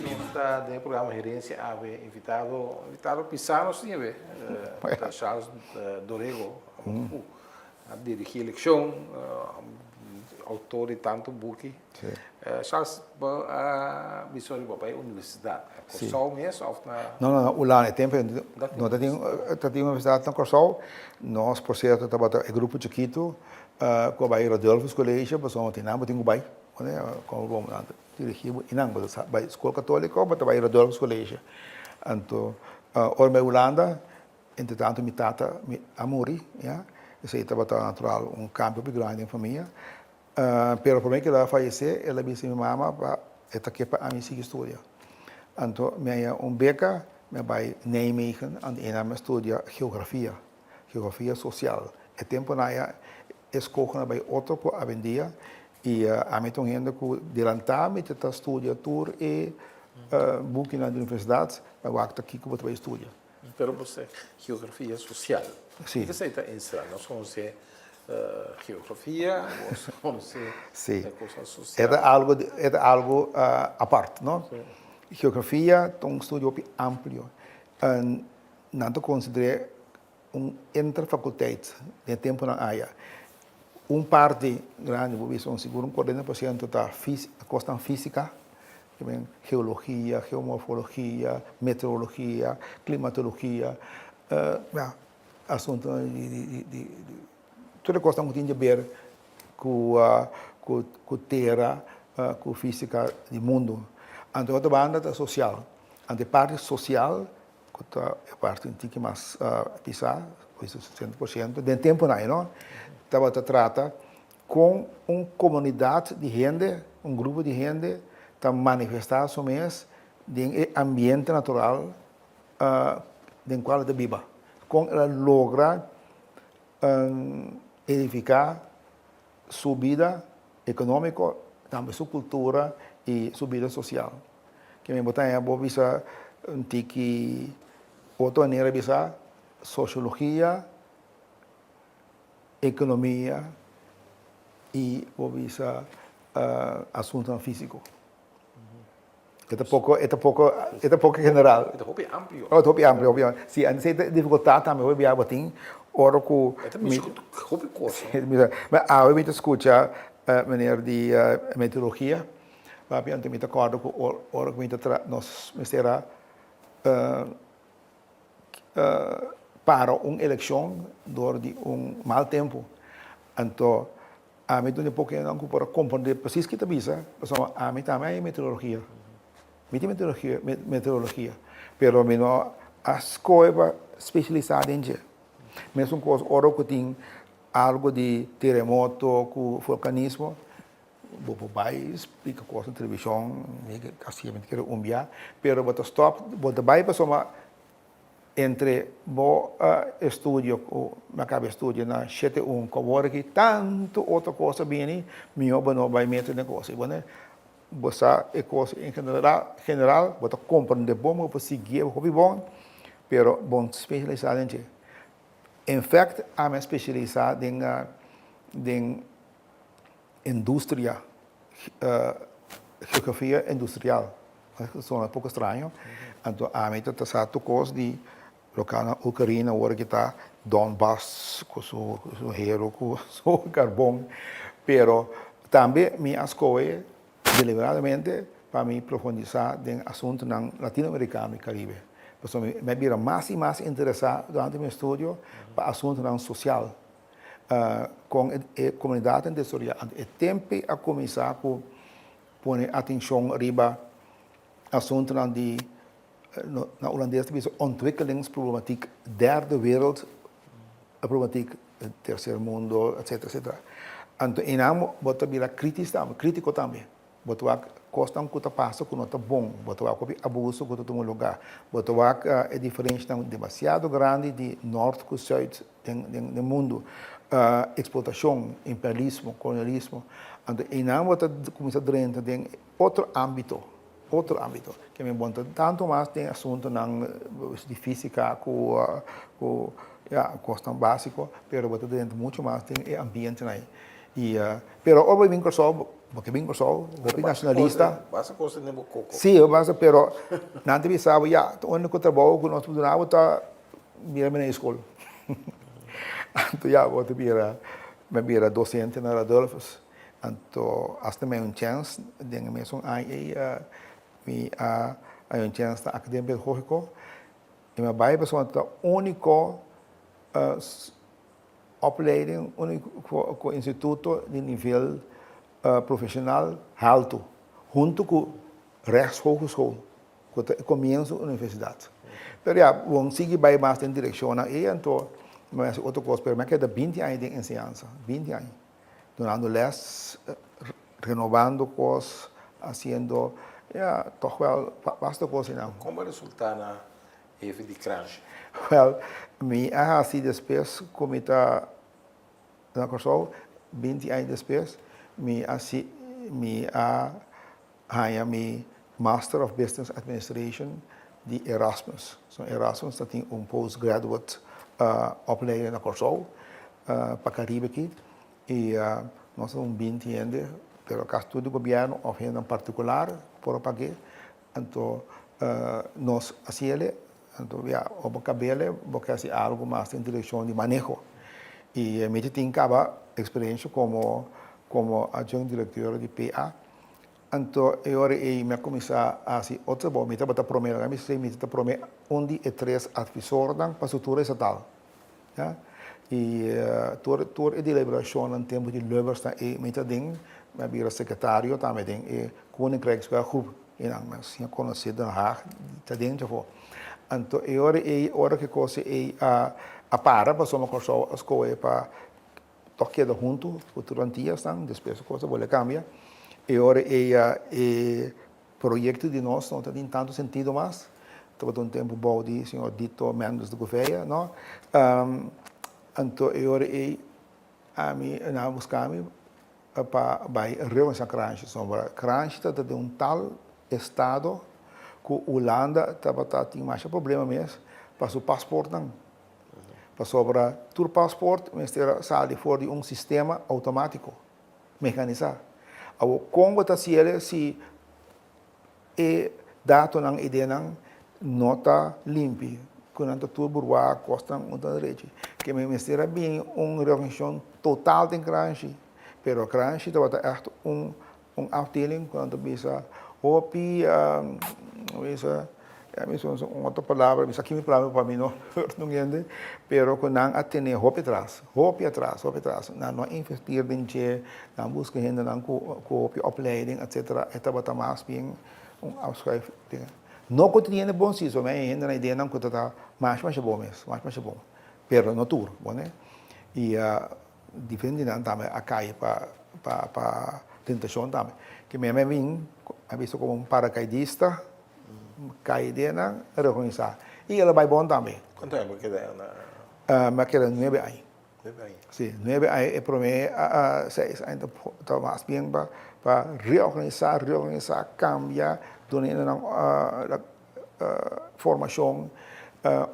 Nos ta den e programa Herencia Awe invitado invitado Pisano si awe ta Charles Dorego ku a dirigi elekshon outor di tantu buki. Charles bo a bisa ora bo bai universidat na Kòrsou mes òf na. No no na Hulanda e tempu no ta tin ta tin universidat na Kòrsou nos por sierto tabata e grupo chikitu ku a bai Radulphus College pasobra tin nan bo tin ku bai komo bo nan ta dirigi bo einan bo ta bai skol katoliko bo ta bai Radulphus College anto ora mi bai Hulanda entretanto mi tata a muri ya esei tabata natural un kambio hopi grandi den famia. Pero promé ku el a fayesé, el a bisa mi mama pa e ta ke pa ami sigui studia. Anto mi a haña un beka, mi a bai Nijmegen, anto einan mi a studia geografia, geografia sosial. E tempunan aya e skoho a bai otro ku awendia i ami ta un hende ku delantá mi ta studia tur e bukinan di universidat pa wak ta kiko bo ta bai studia. Pero bo sa geografia social. Si. Kiko esei ta ensera? Nos konosé geografia, nos konosé e cosa social. E ta algo, e ta algo apart, no? Si. Geografia ta un studio hopi amplio. Nan ta konsider'é un interfaculteit den e tempunan aya. Un parti grandi, bo bisa un sigur un 40% ta kosnan físika, geologia, geomorfologia, meteorologia, klimatologia, ya, asuntonan di di tur e kosnan ku tin di ber ku ku tera, ku físika di mundu. Anto otro banda ta sosial, anto e parti sosial ku ta e parti un tiki mas pisá, 60%, den tempunan ei no, tabata trata kon un komunidat di hende, un grupo di hende ta manifestá su mes den e ambiente natural den kual e ta biba. Kon el a logra edifiká su bida ekonómiko, tambe su kultura i su bida sosial. Ke mi bo ta haña bo bisa un tiki otro manera bisa sosiologia, ekonomia i bo bisa asuntonan físiko. E ta poko, e ta poko, e ta poko general. E ta hopi amplio. Oh, e ta hopi amplio, hopi amplio. Si, antes e difikultat tambe hopi bia bo tin ora ku E ta mishi ku hopi kos. Ma awe mi ta skucha meneer di meteorologia papia anto mi ta kòrda ku ora ku mi ta tra nos mester a para un elekshon dor di un mal tempu. Anto ami ta un di poco hendenan ku por a komprondé presis ki ta bisa, pasobra ami tambe a haña meteorologia. Mi tin meteorologia, meteorologia, pero mi no a skohe pa spesialisá den dje. Mesun kos ora ku tin algu di teremoto ku volkanismo, Bo por bai splika kos na televishon, mi kasi mi ta kere un bia, pero bo ta stòp, bo ta bai pasobra entre bo estudio ku mi a kaba estudia na shete un ku awor aki tantu otro kos a bini, mihó bo no bai mete den kos ei. Bo ne, bo sa e kos en general, bo ta komprende bon, bo por siguié hopi bon, pero bo no spesialisá den dje. En fèkt ami a spesialisá den den industria, geografia industrial, sona poko straño, anto ami ta sa tur kos di loke na Oekraïne awor ki ta Donbass ku su hero ku su karbon, pero tambe mi a skohe deliberadamente pa mi profundisá den asuntunan latinoamerikano i Karibe, pasobra mi a bira mas i mas interesá durante mi estudio pa asuntunan sosial. Kon e komunidat a desaroyá. Anto e tempu a kuminsá ku pone atenshon riba asuntunan di, na hulandes ta bisa ontwikkelingsproblematiek, derde wereld problematiek, tercer mundo, etcetera, etcetera. Anto einan bo ta bira kritis tambe, kritiko tambe. Bo ta wak. kosnan ku ta pasa ku no ta bon, bo ta wak hopi abuso ku ta tuma lugá, bo ta wak e diferenshanan demasiado grandi di nòrt ku sùit den mundu, eksplotashon, imperialismo, kolonialismo. Anto einan bo ta kuminsá drenta den otro ámbito, otro ámbito. Ke men bo no ta tantu mas den asuntunan di físika ku ku ya kosnan básiko, pero bo ta drenta muchu mas den e ambientenan ei. I pero ora bo bin Kòrsou, bo ke bin Kòrsou, hopi nashonalista. Basta kos ta den bo koko. Sí, basta, pero nan ta bisa bo, ya, e úniko trabou ku nos por duna bo ta bira mene skol. Anto ya, bo ta bira, mi a bira dosente na Radulphus. Anto asta mi a un chèns den e mesun aña ei, mi a haña un chèns na Akademia Pedagógiko i mi a bai pasobra ta úniko Opleiding ku instituto di nivel profeshonal haltu, huntu ku Rechtshogeschool, ku ta e komienso universidat. Pero ya, bo sigui bai mas den direkshonnan ei, anto mi a hasi otro kos, pero mi a keda binti aña den enseñansa, binti aña, dunando lès, renobando kos, hasiendo, ya, tòg wèl basta kos einan. Kon bo a resultá na Hefe di Kranshi. Wel, mi a hasi despues ku mi ta na Kòrsou, binti aña despues, mi a si mi a haña mi Master of Business Administration di Erasmus. So Erasmus ta tin un postgraduate opleiding na Kòrsou pa Karibe aki i nos ta un binti hende, pero kasi tur di gobièrnu òf hendenan partikular por a pag'é. Anto nos hasi el'e, anto ya ora bo kab'el'e bo ke hasi algu mas den direkshon di maneho. I mi ta tin kaba eksperensha komo komo adjunct direkteur di PA. Anto e ora ei mi a kuminsá hasi otro trabou. Mi tabata promé, laga mi sey mi ta promé un di e tres atvisornan pa struktura estatal. Ya. I tur tur e deliberashonnan tempu di Lubbers ta e mi ta den, mi a bira sekretario tambe den e Koninkrijkswerkgroep i nan mi a siña konosé Den Haag ta den djafó. Anto e ora ei ora ku e kos ei a a para pasobra Kòrsou a skohe pa tòg keda huntu ku tur Antiasnan, despues e kos a bolbe kambia. E ora ei e Proyecto di nos no ta tin tanto sentido mas. Tabata un tempo bou di señor Dito Mendes de Gouveia, no. Anto e ora ei ami nan a busca mi pa bai reorganisa Kranshi. Sombra Kranshi tabata den un tal estado cu Hulanda tabata tin masha problema mes pa su paspoortnan. Pasobra tur paspoort mester a sali for di un sistema automatico. Mecanisá. Awor, kon bo ta hasiel si e datonan, ideanan no ta limpi, ku nan ta tur burwá, kosnan no ta derechi? Ke mi mester a bini un reorganisashon total den Kranshi, pero Kranshi tabata ègt un Un afdeling ku nan ta bisa hopi bisa ya mi bisa un otro palabra mi sa kimi palabra pa mi no hurt un hende pero ku nan a tene hopi atras hopi atras hopi atras nan no a invertir den dje nan buska hendenan ku ku hopi opleiding etcetera e tabata mas bien un afschuif dingen no ku tin hende bon si so mi hendenan ideanan ku ta ta masha masha bon mes masha masha bon pero no tur bo ne i Diferente nan tambe a kai pa pa pa tentashon tambe. Ke mi a bin a bisto komo un parakaidista, kai den nan, reorganisá. I el a bai bon tambe. Kuantu aña bo a keda na? Mi a keda nuebe aña. Nuebe aña. Si, nuebe aña. E promé seis aña ta mas bien pa pa reorganisá, reorganisá, kambia, duna nan formashon,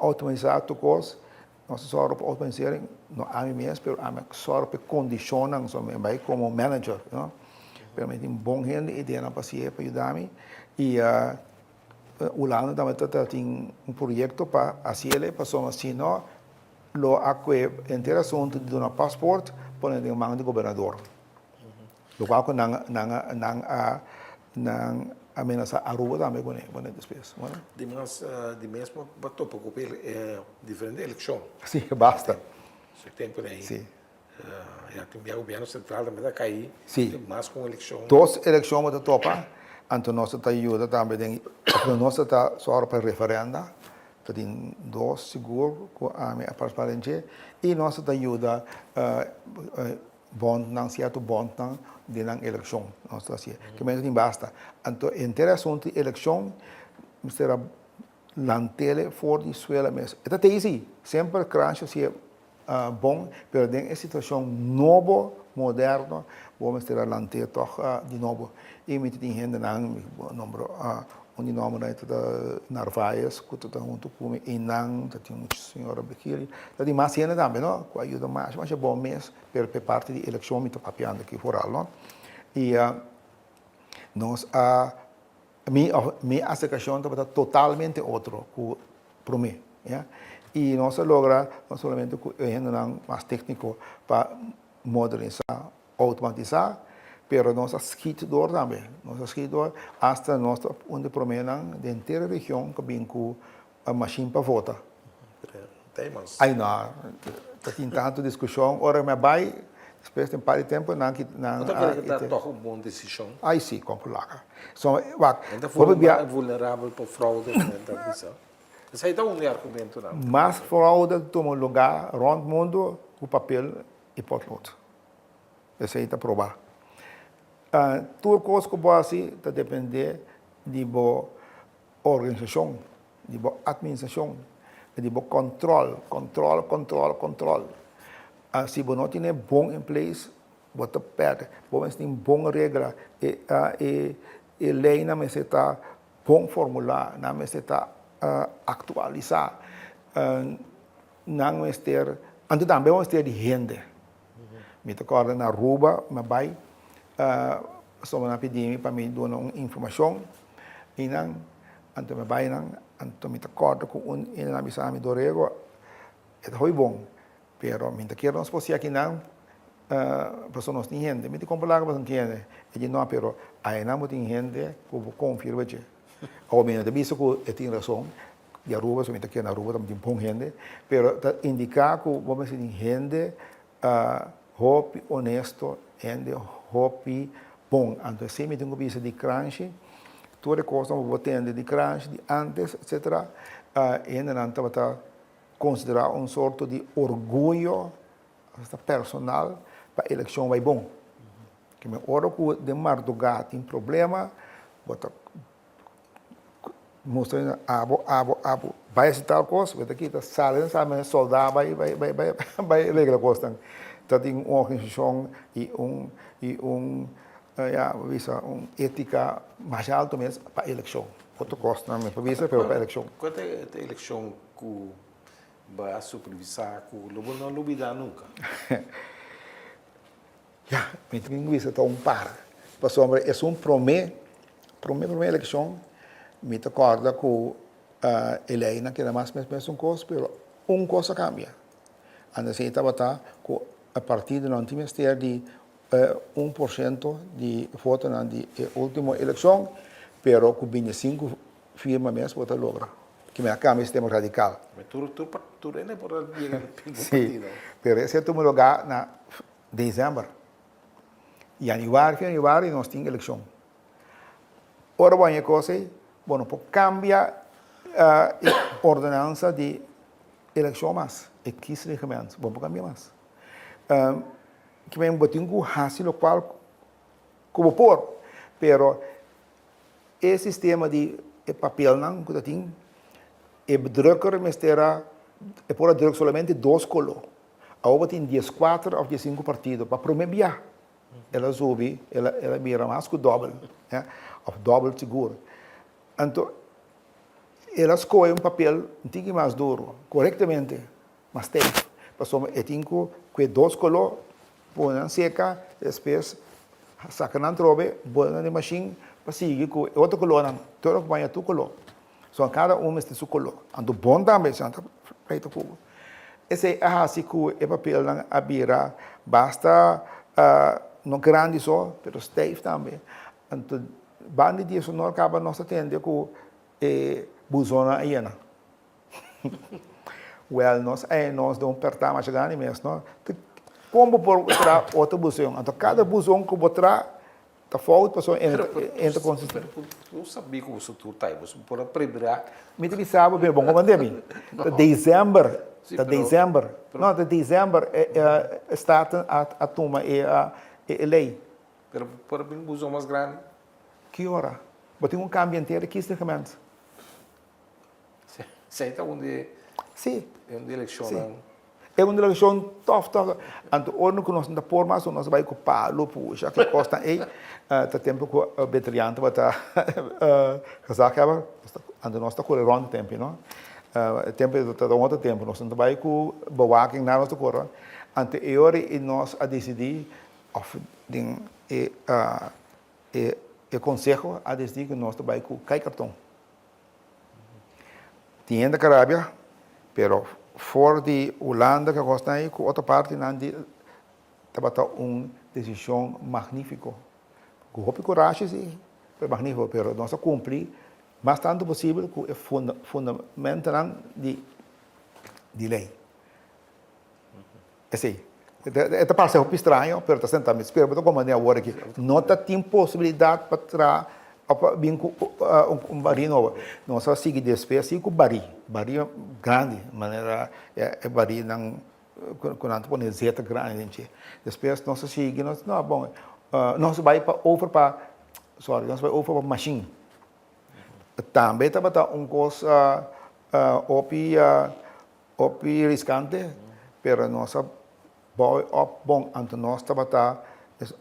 outomatisá tur kos. Nos a sòru pa organisering, no ami mes, pero ami a sòru pa e kondishonnan, so mi a bai komo manager, you know. Pero mi tin bon hende i ideanan pa hasié pa yuda mi. I Hulanda tambe ta tin un proyekto pa hasiel pasobra si no lo a kue henter asuntu di duna pasport pone den man di gobernador. Lokual ku nan nan nan a nan a menasá Aruba tambe kuné kuné despues. Bueno. Di mas di mes bo a topa ku e diferente elekshon. Si, basta. Su tempu den. Si. Ya tin bia gobierno sentral tambe ta kai. Si. Mas ku un elekshon. Dos elekshon bo ta topa, anto nos ta yuda tambe den nos ta sòru pa referenda, ta tin dos sigur ku ami a partisipá den dje, i nos ta yuda. bondnan, sierto bondnan den nan elekshon. Nos ta hasié. Ke mester tin basta. Anto henter e asuntu di elekshon mester a lant'el for di suela mes. E ta tei si, semper Kranshi a hasié bon, pero den e situashon nobo, moderno, bo mester a lant'é tòg di nobo. I mi ta tin hendenan, mi por nombra un di nòmbernan ei ta Narvaez ku ta huntu ku mi einan, ta tin un señora Virgilio, ta tin mas hende tambe no, ku a yuda masha masha bon mes, pero pa e parti di elekshon mi ta papiando aki foral no. I nos a, mi òf mi aserkashon tabata totalmente otro ku promé, ya. I nos a logra no solamente ku e hendenan mas tékniko pa modernisá, outomatisá, pero nos a skit dor tambe. Nos a skit dor asta nos ta un di proménan den henter e region ku a bin ku mashin pa vota. Ai no, ta tin tantu diskushon. Ora mi a bai, despues di un par di tempu nan ki nan Bo ta kere ku ta tòg un bon desishon? Ai si, kon por laga. So, wak, Nan ta hopi bia. Vulnerabel pa fraude, nan ta bisa. Esei ta un di e argumentonan. Mas fraude ta tuma lugá rònt mundu ku papel i potlood. Esei ta probá. Tur kos ku bo hasi ta dependé di bo organisashon, di bo atministrashon, di bo kòntròl, kòntròl, kòntròl, kòntròl. Si bo no tene bon in place, bo ta pèrdè. Bo mester tin bon regla. E leinan mester ta bon formulá, nan mester ta aktualisá, nan mester, anto tambe bo mester di hende. Mi ta kòrda na Aruba mi a bai, pasobra nan a pidi mi pa mi duna un informashon i nan, anto mi a bai nan, anto mi ta kòrda ku un hende nan a bisa mi, Dorego, e ta hopi bon, pero mi ta kier nos por siña akinan pasobra nos tin hende. Mi ta kompra laga pasobra no tin hende. E di no, pero ainan bo tin hende ku bo konfia riba dje. Awor mi no ta bisa ku e tin rason, di Aruba, so mi ta kere na Aruba tambe tin bon hende, pero ta indica cu bo mester tin hende hopi honesto, hende hopi bon. Anto esey mi tin cu bisa di Kranshi, tur e cosnan cu bo tende di Kranshi di antes etcetera, e hendenan tabata considera un sorto di orguyo hasta personal pa eleccion bay bon. Kimen ora cu den marduga tin problema, bo ta Mustra nan abo, abo, abo. Bai hasi tal kos, bo ta kita sali nan sa men soldá bai, bai, bai, bai, bai regla kosnan. Ta tin un organisashon i un, i un, ya, bo bisa un étika masha alto mes pa elekshon. Otro kosnan mi por bisa, pero pa elekshon. Kua ta e elekshon ku bo a supervisá ku lo bo no lubidá nunka? Ya, mi tin ku bisa ta un par. Pasobra esun promé, promé promé elekshon, mi ta kòrda ku e leinan keda mas mes mesun kos, pero un kos a kambia. Anto esei tabata ku e partidonan tin mester di 1% di votonan di e último elekshon, pero ku 25 firma mes bo ta logra. Ki mi a kambia e sistema radikal. Tur tur tur hende por a yega na partido. Sí, pero esei a tuma lugá na December. Januari, fin januari nos tin eleccion. Ora bo haña e cos ey, bo no por cambia e ordenansa di eleccion mas, e kiesreglement, bo no por cambia mas. Kimen bo tin cu haci locual cu bo por, pero e sistema di e papelnan cu ta tin, e drukker mester a, e por a druk solamente dos color. Awor bo tin dieskuater òf diesinku partido. Pa promé bia el a subi, el a bira mas ku dòbel, òf dòbel sigur. Anto el a skohe un papel un tiki mas duru, korektamente, mas stijf, pasobra e tin ku kue dos koló, pone nan seka, despues saka nan trobe, bota nan den mashin pa sigui ku e otro kolónan. Tur a kompaña tur koló. So kada un mester su koló. Anto bon tambe, si nan ta pleita ku bo. Esei a hasi ku e papelnan a bira basta no grandi so, pero stijf tambe. Anto banda di eso no kaba nos ta tende ku e buzonnan a yena. Wèl, nos a nos den un pèrtá masha grandi mes, no? Kon bo por traha otro buzon? Anto kada buzon ku bo traha Ta fout pasobra e no ta konsistente. Pero bo sabí ku boso tur ta ei, boso por a prepará. Mi ta bisa bo, pero bo no manda mi. Ta december. Ta december. No, ta december e Staten a tuma e ley. Pero por bin buzon mas grandi. Ki ora? Bo tin un cambio henter di kiesreglement. Esei ta un di Sí. un di eleccionnan. Sí. E un eleccion tof tof. Anto ora cu nos no ta por mas, nos a bay cu palo pusha ki cosnan ey. Ta tempo cu Betrian tabata gezaghebber. Anto nos ta core rond e tempo no. E tempo ey ta un otro tempo. Nos no ta bay cu bewaking nada nos ta core rond. Anto e ora ey nos a dicidi of den e e conseho a dicidi cu nos ta bay cu kai carton. Tin hende ka rabia, pero for di Hulanda ke kosnan ei ku otro partinan di tabata un desishon magnifiko. Ku hopi kurashi si, pero magnifiko. Pero nos a kumpli mas tantu posibel ku e fundamentonan di di lei. Esei. E ta parse hopi straño, pero ta senta mi spera bo ta komprende awor aki. No ta tin posibilidat pa traha òf pa bin ku un barí nobo. Nos a sigui despues si ku barí, barí grandi, manera e barínan ku nan ta pone zeta grandi den dje. Despues nos a sigui, nos no bon, nos a bai pa over pa, sorry, nos a bai over pa mashin. Tambe tabata un kos hopi. Hopi riskante, pero nos a bou e op bon, anto nos tabata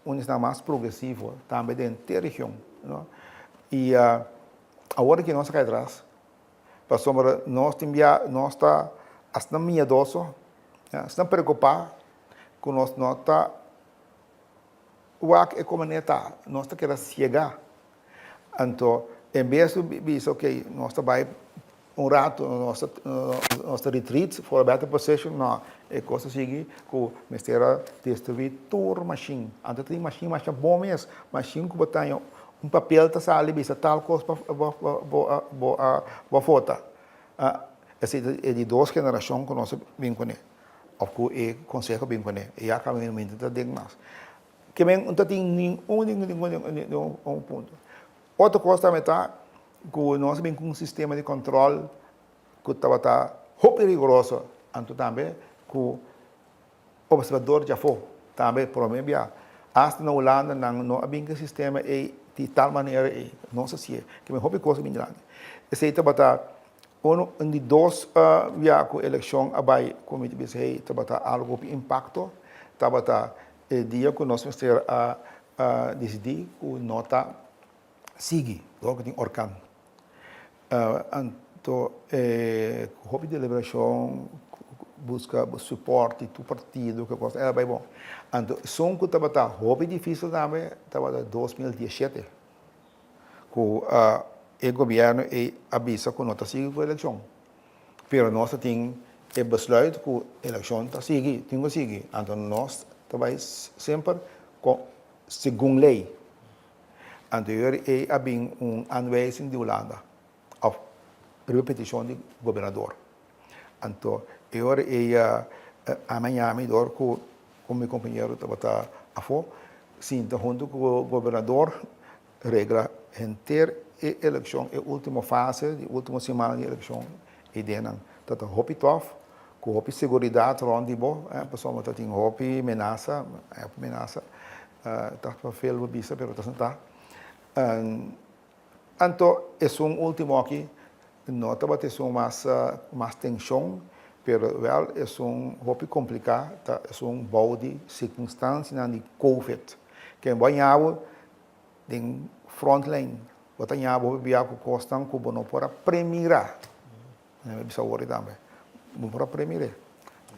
un esnan mas progresivo tambe den te region, no. I awor aki nos a kai atras, pasobra nos tin bia, nos ta asina miedoso, asina preokupá ku nos no ta wak e komo ta, nos ta keda siegá. Anto, en bes di bisa, ok, nos ta bai un rato, nos ta retreat for a better position, no, e kos ta sigui ku mester a destruí tur mashin. Anto tin mashin masha bon mes, mashin ku bo ta haña un papel ta sali bisa tal kos pa bo a vota. Esei ta e di dos generashon ku nos a bin kuné, òf ku e konseho a bin kuné, e ya kaba mi ta den mas. Ke men no ta tin ningun ningun ningun punto. Otro kos tambe ta ku nos a bin ku un sistema di kòntròl ku tabata hopi rigoroso, anto tambe ku observador djafó tambe promé bia. Asta na Hulanda nan no a bin ku e sistema ei di tal manera ei, nos a si'e. Ke men hopi kos a bin dilanti. Esei tabata uno di dos bia ku elekshon a bai ku mi ta bisa hey tabata algu hopi impakto, tabata E dia ku nos mester a disidí ku no ta sigui dor ku tin orkan. Anto ku hopi deliberashon, buska suport di tur partido ku kos a bai bon. Anto esun ku tabata hopi difisil tambe tabata 2017 ku e gobièrnu ei a bisa ku no ta sigui ku elekshon. Pero nos ta tin e besluit ku elekshon ta sigui, tin ku sigui. Anto nos ta bai semper segun lei. Anto yori ei a bin un aanwijzing di Hulanda òf riba petishon di gobernador. Anto e ora ei ami a yami dor ku mi kompañero tabata afó sinta huntu ku gobernador Regla henter e elekshon, e ultimo fase di ultimo siman di elekshon e denan ta ta hopi tof, ku hopi seguridat rònt di bo, pasobra ta tin hopi menasa, hopi menasa, ta pa veel bo bisa pero ta sentá. Anto esun ultimo aki no tabata esun mas mas tenshon, pero wèl esun hopi kompliká, ta esun bou di sirkunstansianan di covid. Ken bo a ñabu Den frontline bo ta ña bo bia ku kosnan ku bo no por a premirá. Mi a bisa awor tambe. Bo no por a premir'é.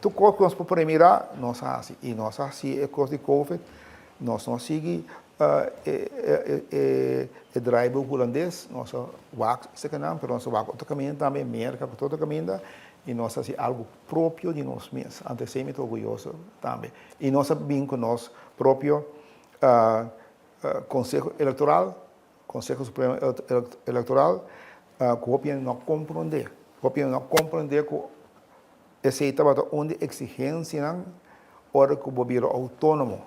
Tur kos ku nos por premirá, nos a hasi. I nos a hasi e kos di covid, nos no a sigui e draaiboek hulandes, nos a wak sekenan, pero nos a wak otro kaminda tambe, Merka ku tur otro kaminda, i nos a hasi algu propio di nos mes. Anto esei mi ta orguyoso tambe. I nos a bin ku nos propio Conseho Electoral, Conseho Supremo Electoral, ku hopi hende no a komprondé. Hopi hende no a komprondé ku esei tabata un di eksigensianan ora ku bo bira outónomo.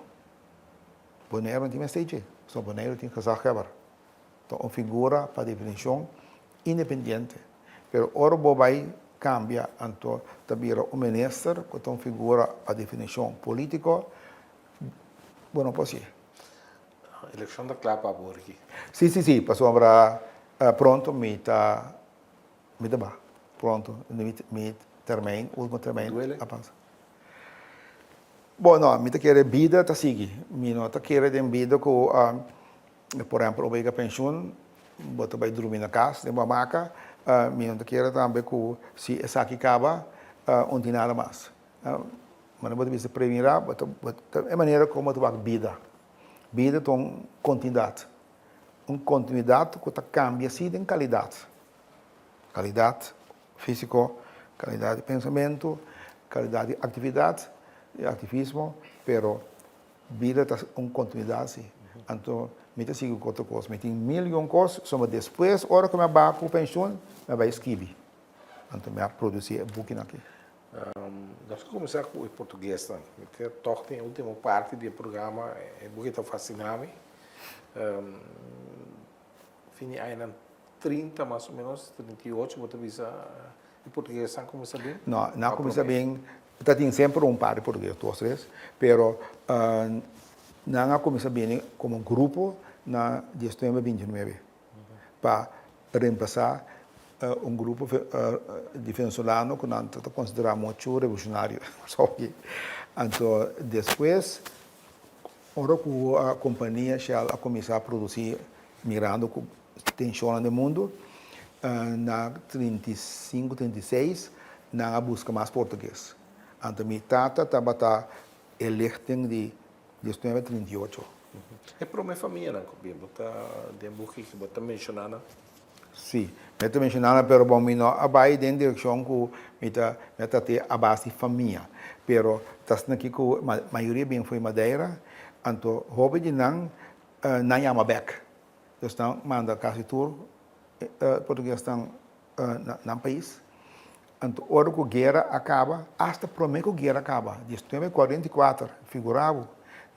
Boneiru no tin mester dje, pasobra Boneiru tin gezaghebber. Ta un figura pa definishon independiente. Pero ora bo bai. kambia anto ta bira un minister ku ta un figura pa definishon polítiko, bo no por hasié. Elekshon ta kla pa bo, Ricky? Sí, sí, sí, pasobra pronto mi ta mi ta ba, pronto mi termijn, ultimo termijn a pasa. Bo no, mi ta kere bida ta sigui, mi no ta kere den bida ku Por ehempel, ora bo yega penshun, bo ta bai drumi na kas den bo hamaka. Mi no ta kere tambe ku si esaki kaba, un tin nada mas. Manera bo ta bisa premirá, bo ta, bo ta, e manera komo bo ta wak bida. Bida ta un kontinuidat. Un kontinuidat ku ta kambia si den kalidat. Kalidat físiko, kalidat di pensamentu, kalidat di aktividat, di aktivismo, pero Bida ta un kontinuidat si. Anto mi ta sigui ku otro kos. Mi tin mil i un kos, sombra despues ora ku mi a baha ku penshun, mi a bai skibi. Anto mi a produsí e bukinan aki. Nos a kuminsá ku e portuguesnan. Mi ta tòg den e último parti di e programa, e buki ta fasiná mi. Fin di añanan 30 mas o menos, 38 bo ta bisa e portuguesnan kuminsá bin? No, nan a kuminsá bin, ta tin semper un par di portugues, dos, tres, pero nan a kuminsá bini komo grupo na diesnuebe, bintinuebe pa remplasá un grupo di venezolano ku nan ta konsiderá muchu revolushonario. Anto despues Ora ku kompania Shell a kuminsá produsí mirando ku tenshonnan den mundu, na 35, 36 nan a buska mas portugues. Anto mi tata tabata e lichting di diesnuebe 38. E promé famianan ku bin bo ta den buki ku bo ta menshoná nan? Sí, mi ta menshoná nan, pero bon mi no a bai den direkshon ku mi ta mi a trat'é a base di famia. Pero ta asina aki ku mayoria bin for di Madeira, anto hopi di nan nan yama bèk. Dus nan manda kasi tur portuguesnan na nan pais. Anto ora ku guera a kaba, asta promé ku guera a kaba, 1944, figurá bo,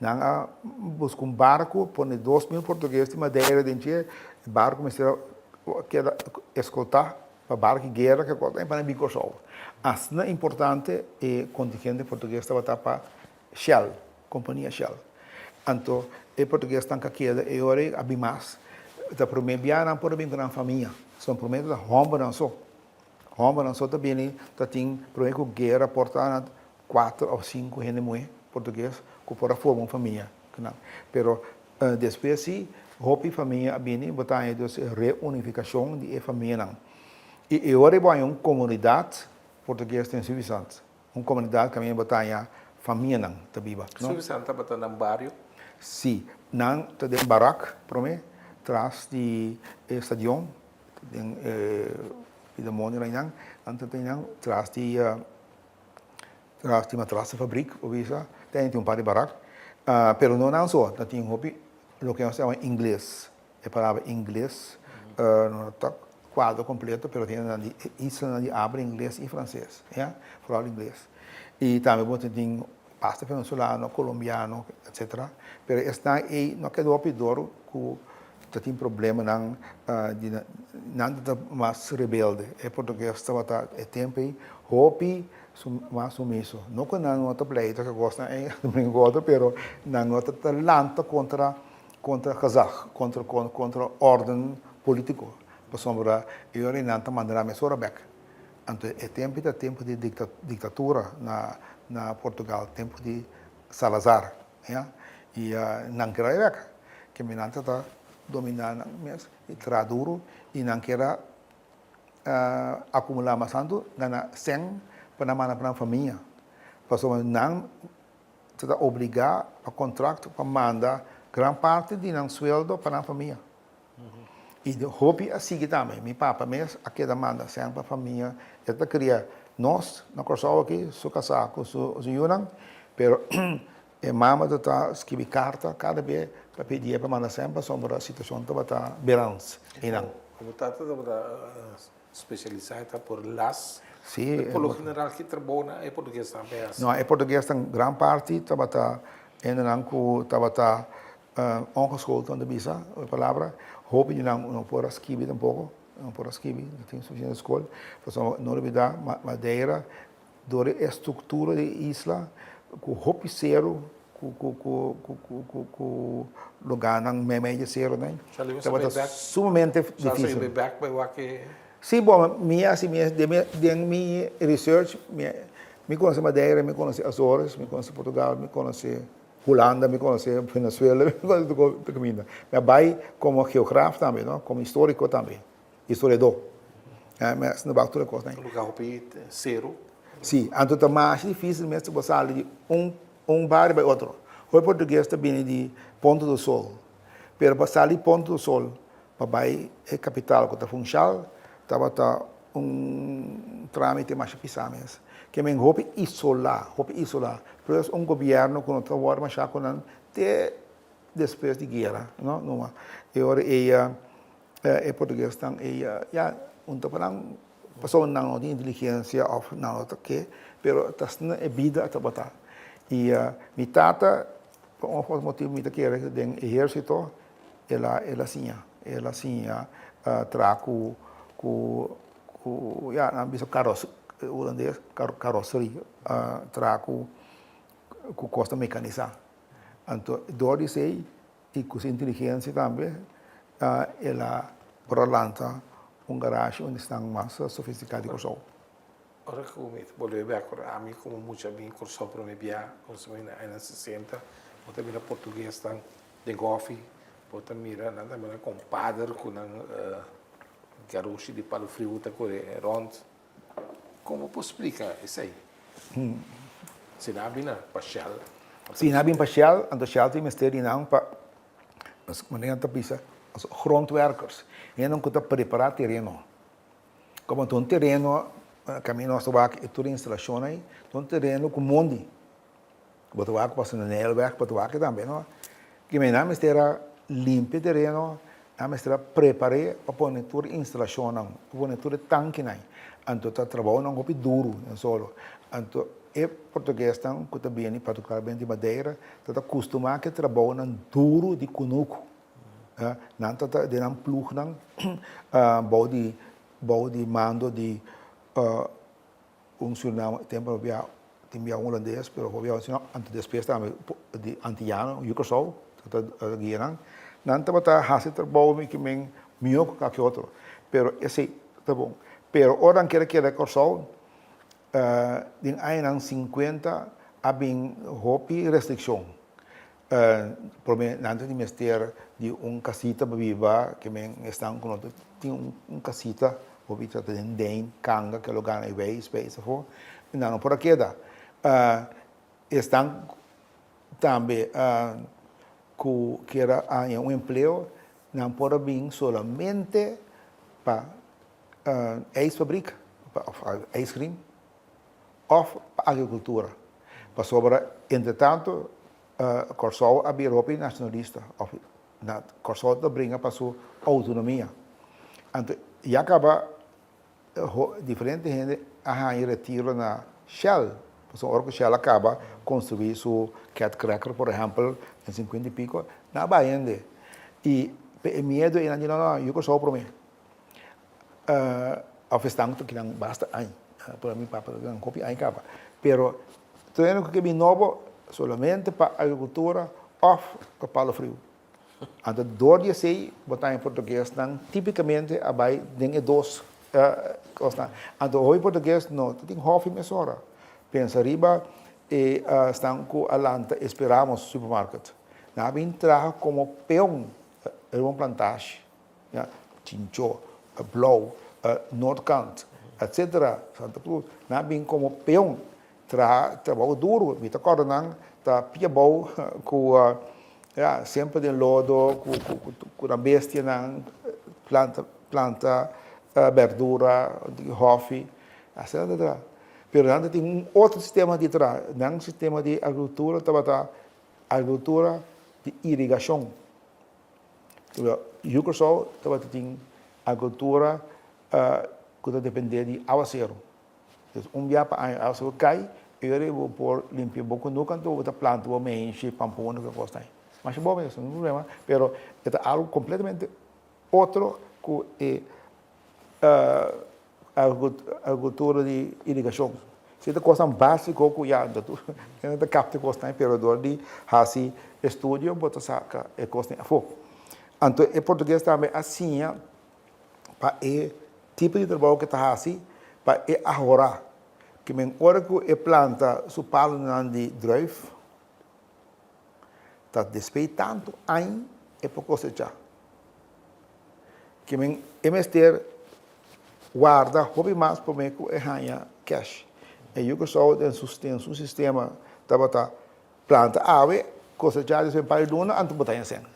nan a buska un barku, pone 2000 portugues di Madeira den dje, e barku mester a keda eskoltá pa barku di guera ke kos pa nan bin Kòrsou. Asina importante e kontingente portugues tabata pa Shell, kompania Shell. Anto e portuguesnan ka keda e ora ei a bin mas. Ta promé bia nan por a bin ku nan famia. Son promé ta hòmbernan so. Hòmbernan so ta bini ta tin promé ku guera por ta na kuater òf sinku hende muhé portugues ku por a forma un famia ku nan. Pero despues si hopi famia a bini bo ta haña dus e reunifikashon di e famianan. I e ora ei bo haña un komunidat portugues den Suffisant. Un komunidat kaminda bo ta haña famianan ta biba. Suffisant tabata nan bario? Si, nan ta den barak promé tras di e stadion. Den e demonio nan nan ta nan tras di tras di matrassenfabriek bo bisa ta tin un par di barak pero no nan so ta tin hopi loke nos ta yama ingles e palabra ingles no ta kuadra kompleto pero tin nan di e islanan di abra ingles i franses ya foral ingles i tambe bo ta tin basta venezolano colombiano etcetera pero esnan ei no a keda hopi dor ku Ta tin problemanan di nan ta mas rebelde. E portugues tabata e tempo ei hopi mas sumiso. No ku nan no ta pleita ku kosnan ei domingo ku otro, pero nan no ta lanta kontra kontra gezag, kontra kontra orden politiko. Pasobra e ora ei nan ta manda nan mesora bèk. Anto e tempo ei ta tempo di diktatura na na Portugal, tempo di Salazar. Ya, i nan keda e wek. Ke mi nan ta ta dominá nan mes i traha duru i nan kier a akumulá mas tantu gana sèn pa nan manda pa nan famia. Pasobra nan ta ta obligá pa kontrakt pa manda gran parti di nan sueldo pa nan famia. I hopi a sigui tambe. Mi papa mes a keda manda sèn pa famia. E ta kria nos na Kòrsou aki, su kasá ku su yunan, pero e mama ta ta skibi karta kada be pa pidié pa manda sèn pasobra situashon tabata berans einan. Bo tata tabata spesialisá e ta por las? Sí. Por lo general ki trabou nan e portuguesnan ta hasi? No, e portuguesnan gran parti tabata hendenan ku tabata Ongeschoold nan ta bisa e palabra. Hopi di nan no por a skibi tampoco. No por a skibi, no tin sufisiente skol. Pasobra no olbidá Madeira dor e struktura di e isla ku hopi seru ku lugánan meimei di e serunan tabata sumamente difísil. Sí, bon, mi a hasi mi den mi research mi konosé Madeira, mi konosé Azores, mi konosé Portugal, mi konosé Hulanda, mi konosé Venezuela, mi konosé tur kaminda. Mi a bai komo geograaf tambe, no, komo historiko tambe, historiadó. Mi a hasi bak tur e kosnan. Un lugá hopi seru. Sí, anto ta masha difísil mes bo sali di un un bario bai otro. Hopi portugues ta bini di Ponta do Sol, pero pa sali di Ponta do Sol pa bai e kapital ku ta Funchal tabata un trámite masha pisá mes. Ke men hopi isolá, hopi isolá. Plus un gobièrnu ku no ta wòrdu mashá ku nan te despues di guera, no, numa. E ora ei e portuguesnan ei ya un ta pa nan pasobra nan no tin inteligensia òf nan no ta ke, pero ta asina e bida a tabata. I mi tata pa un òf otro motibu mi ta kere den ehérsito El a el a siña, el a siña traha ku ku ku ya nan bisa karos hulandes karoserie traha ku ku kos ta mekanisá. Anto dor di esei i ku su inteligensia tambe el a por a lanta un garashi unda esnan mas sofistiká di Kòrsou. Ora ku mi ta bolbe bek ora ami komo mucha bin Kòrsou promé bia konsumí na añanan sesenta bo ta mira portuguesnan den kòfi bo ta mira nan ta mira kompader ku nan garoshi di palu friu ta kore rònt kon bo por splika esei si nan a bin na pa Shell. Si nan a bin pa Shell anto Shell tin mester di nan pa manera nan ta bisa grondwerkers hende ku ta prepará tereno. Como ta un tereno caminda nos ta wak e tur instalacion ai, ta un tereno cu mondi. Bo ta wak pasa na Nijlweg, bo ta wak tambe no. Kimen nan mester a limpia e tereno, nan mester a prepare pa pone tur instalacionnan, pa pone tur e tankinan. Anto ta trabounan hopi duru den solo. Anto e portuguesnan cu ta bini, particularmente di Madeira, ta ta custuma cu e trabounan duru di cunucu. Nan ta den nan plugnan bou di bou di mando di un Suriname tempo no bia tin bia un hulandes pero hopi bia un anto despues tambe di antiyano yu Kòrsou ta guia nan. Nan tabata hasi trabou mi ke men mihó ku kake otro pero esei ta bon. Pero ora nan kere keda Kòrsou den añanan sinkuenta a bin hopi restrikshon. Prome nan ta tin mester di un casita pa biba ke men esnan ku no ta tin un casita hopi ta den den kanga ke lo gana e weis weis afo nan no por a keda esnan tambe ku kier a haña un empleo nan por a bin solamente pa ijsfabriek of ijscream òf pa agrikultura. Pasobra entretantu Kòrsou a bira hopi nashonalista òf Kòrsou ta bringa pa su outonomia. Anto ya kaba diferente hende a haña retiro na Shell, pasobra ora ku Shell a kaba konstruí su Cat Cracker por ehèmpel den sinkuenta i piko, nan a bai hende. I pa e miedu ei nan di no no, yu Kòrsou promé. Of esnan ku ta kinan basta aña, por mi papa ta kinan hopi aña kaba. Pero tur hende ku ke bin nobo solamente pa agrikultura òf pa palo friu. Anto dor di esei bo ta haña portuguesnan tipikamente a bai den e dos kosnan. Anto hopi portugues no ta tin hòfi mesora. Pensa riba e esnan ku a lanta Esperamos supermarket. Nan a bin traha komo peon riba un plantashi. Ya, Chinchó, Blou, Noordkant, etcetera, Santa Cruz, nan a bin komo peon traha trabou duru. Mi ta kòrda nan ta pia bou ku ya, semper den lodo ku ku nan bestianan, planta planta bèrdura, hòfi, asina nan ta traha. Pero nan ta tin un otro sistema di traha. Nan sistema di agrikultura tabata agrikultura di irigashon. Yu Kòrsou tabata tin agrikultura ku ta dependé di awaseru. Entonces un bia pa aña awaseru kai, e ora ei bo por limpia bo kunuku anto bo ta planta bo meinshi, pampuna ku e kosnan ei. Masha bon mes, no tin problema, pero e ta algu kompletamente otro ku e. Agrikultura di irigashon. Esei ta kosnan básiko ku ya tur hende ta kapta e kosnan pero dor di hasi estudio bo ta saka e kosnan afó. Anto e portugues tambe a siña pa e tipo di trabou ku e ta hasi pa e ahorá. Ke men ora ku e planta su palunan di druif ta despei tantu aña e por kosechá. Ke men e mester warda hopi mas promé ku e haña cash. E yu Kòrsou den su den su sistema tabata planta awe, kosechá despues un par di luna anto bo ta haña sèn.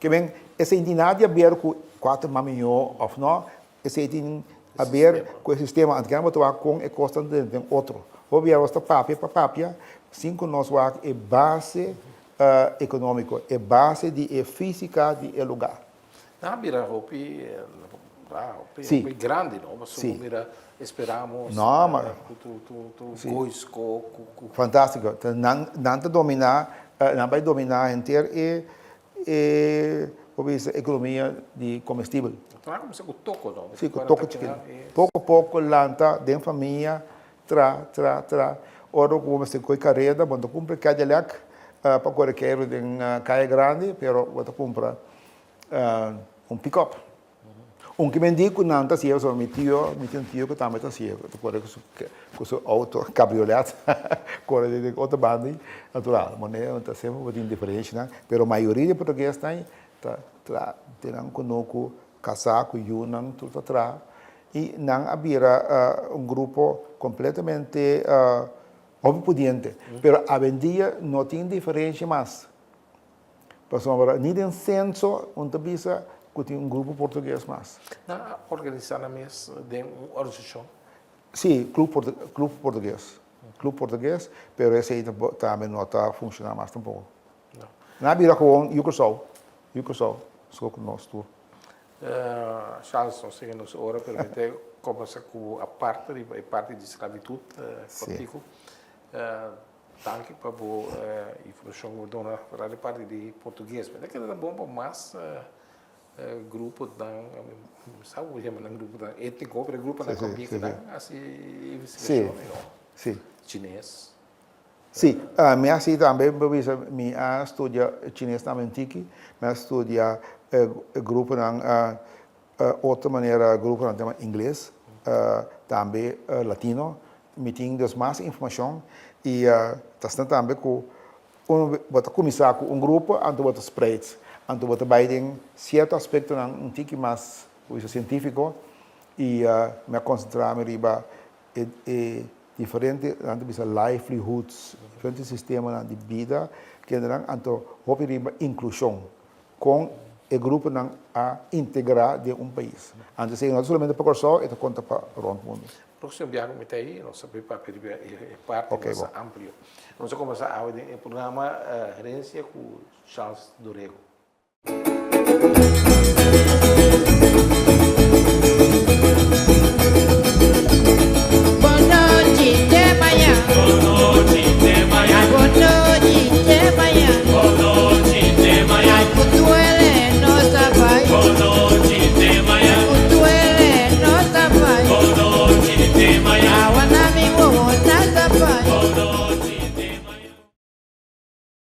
Ke men esei tin nada di aber ku kuater mas mihó òf nò, esei tin aber ku e sistema. Anto kende bo ta wak kon e kos ta den otro. Hopi bia nos ta papia pa papia sin ku nos wak e base ekonómiko, e base di e físika di e lugá. Nan a bira hopi, hopi, hopi grandi, no? Pasobra bo mira Esperamos, ku tu Goisco, ku. Fantástiko. Nan nan ta dominá, nan bai dominá henter e e bo bisa ekonomia di komestibel. Nan a kuminsá ku toko, no? Sí, ku toko chikitu. Poko poko lanta den famia, tra, tra, tra. Ora ku bo mester koi kareda, bo no ta kumpra Cadillac pa kore keiru den kaya grandi, pero bo ta kumpra un pick-up. Un ki men di ku nan ta siega pasobra mi tio, mi tin un tio ku tambe ta siega, ta kore ku su ku su outo cabriolet kore den otro banda ei, natural, manera ta semper bo tin diferenshanan, pero mayoria di portuguesnan ta tra tin nan kunuku, kasá ku yunan tur ta traha i nan a bira un grupo kompletamente hopi pudiente, pero awendia no tin diferensha mas. Pasobra ni den censo un ta bisa cu tin un grupo portugues mas. Nan a organisa nan mes den un organisacion? Si, Club Club Portugues. Club Portugues, pero esey tambe no ta funciona mas tampoco. Nan a bira gewoon Yu Curaçao, Yu Curaçao, so cu nos tur. Charles, nos tin nos ora, pero mi ta combersa cu aparte riba e parti di sclavitud contigo. Danki pa bo informashon ku bo duna for di parti di portugues. Mi ta kere ta bon pa mas gruponan, mi sa ku bo yama nan gruponan étniko, pero e gruponan ku a bin ku nan hasi investigashon i no. Chines. Si, mi a hasi tambe, bo bisa mi a studia chines tambe un tiki, mi a studia e gruponan Otro manera gruponan ta yama ingles, tambe latino. Mi tin dus mas informashon i ta asina tambe ku un bo ta kuminsá ku un grupo anto bo ta spreid, anto bo ta bai den sierto aspektonan un tiki mas sientífiko i mi a konsentrá mi riba e diferente nan ta bisa livelihoods, diferente sistemanan di bida kendenan anto hopi riba inklushon. Kon e gruponan a integrá den un pais. Antes ei no ta solamente pa Kòrsou, e ta konta pa rònt mundu. Próksimo biaha ku mi ta ei, nos ta bai papia riba e parti mas amplio. Nos a kombersá awe den e programa Herensia ku Charles Dorego.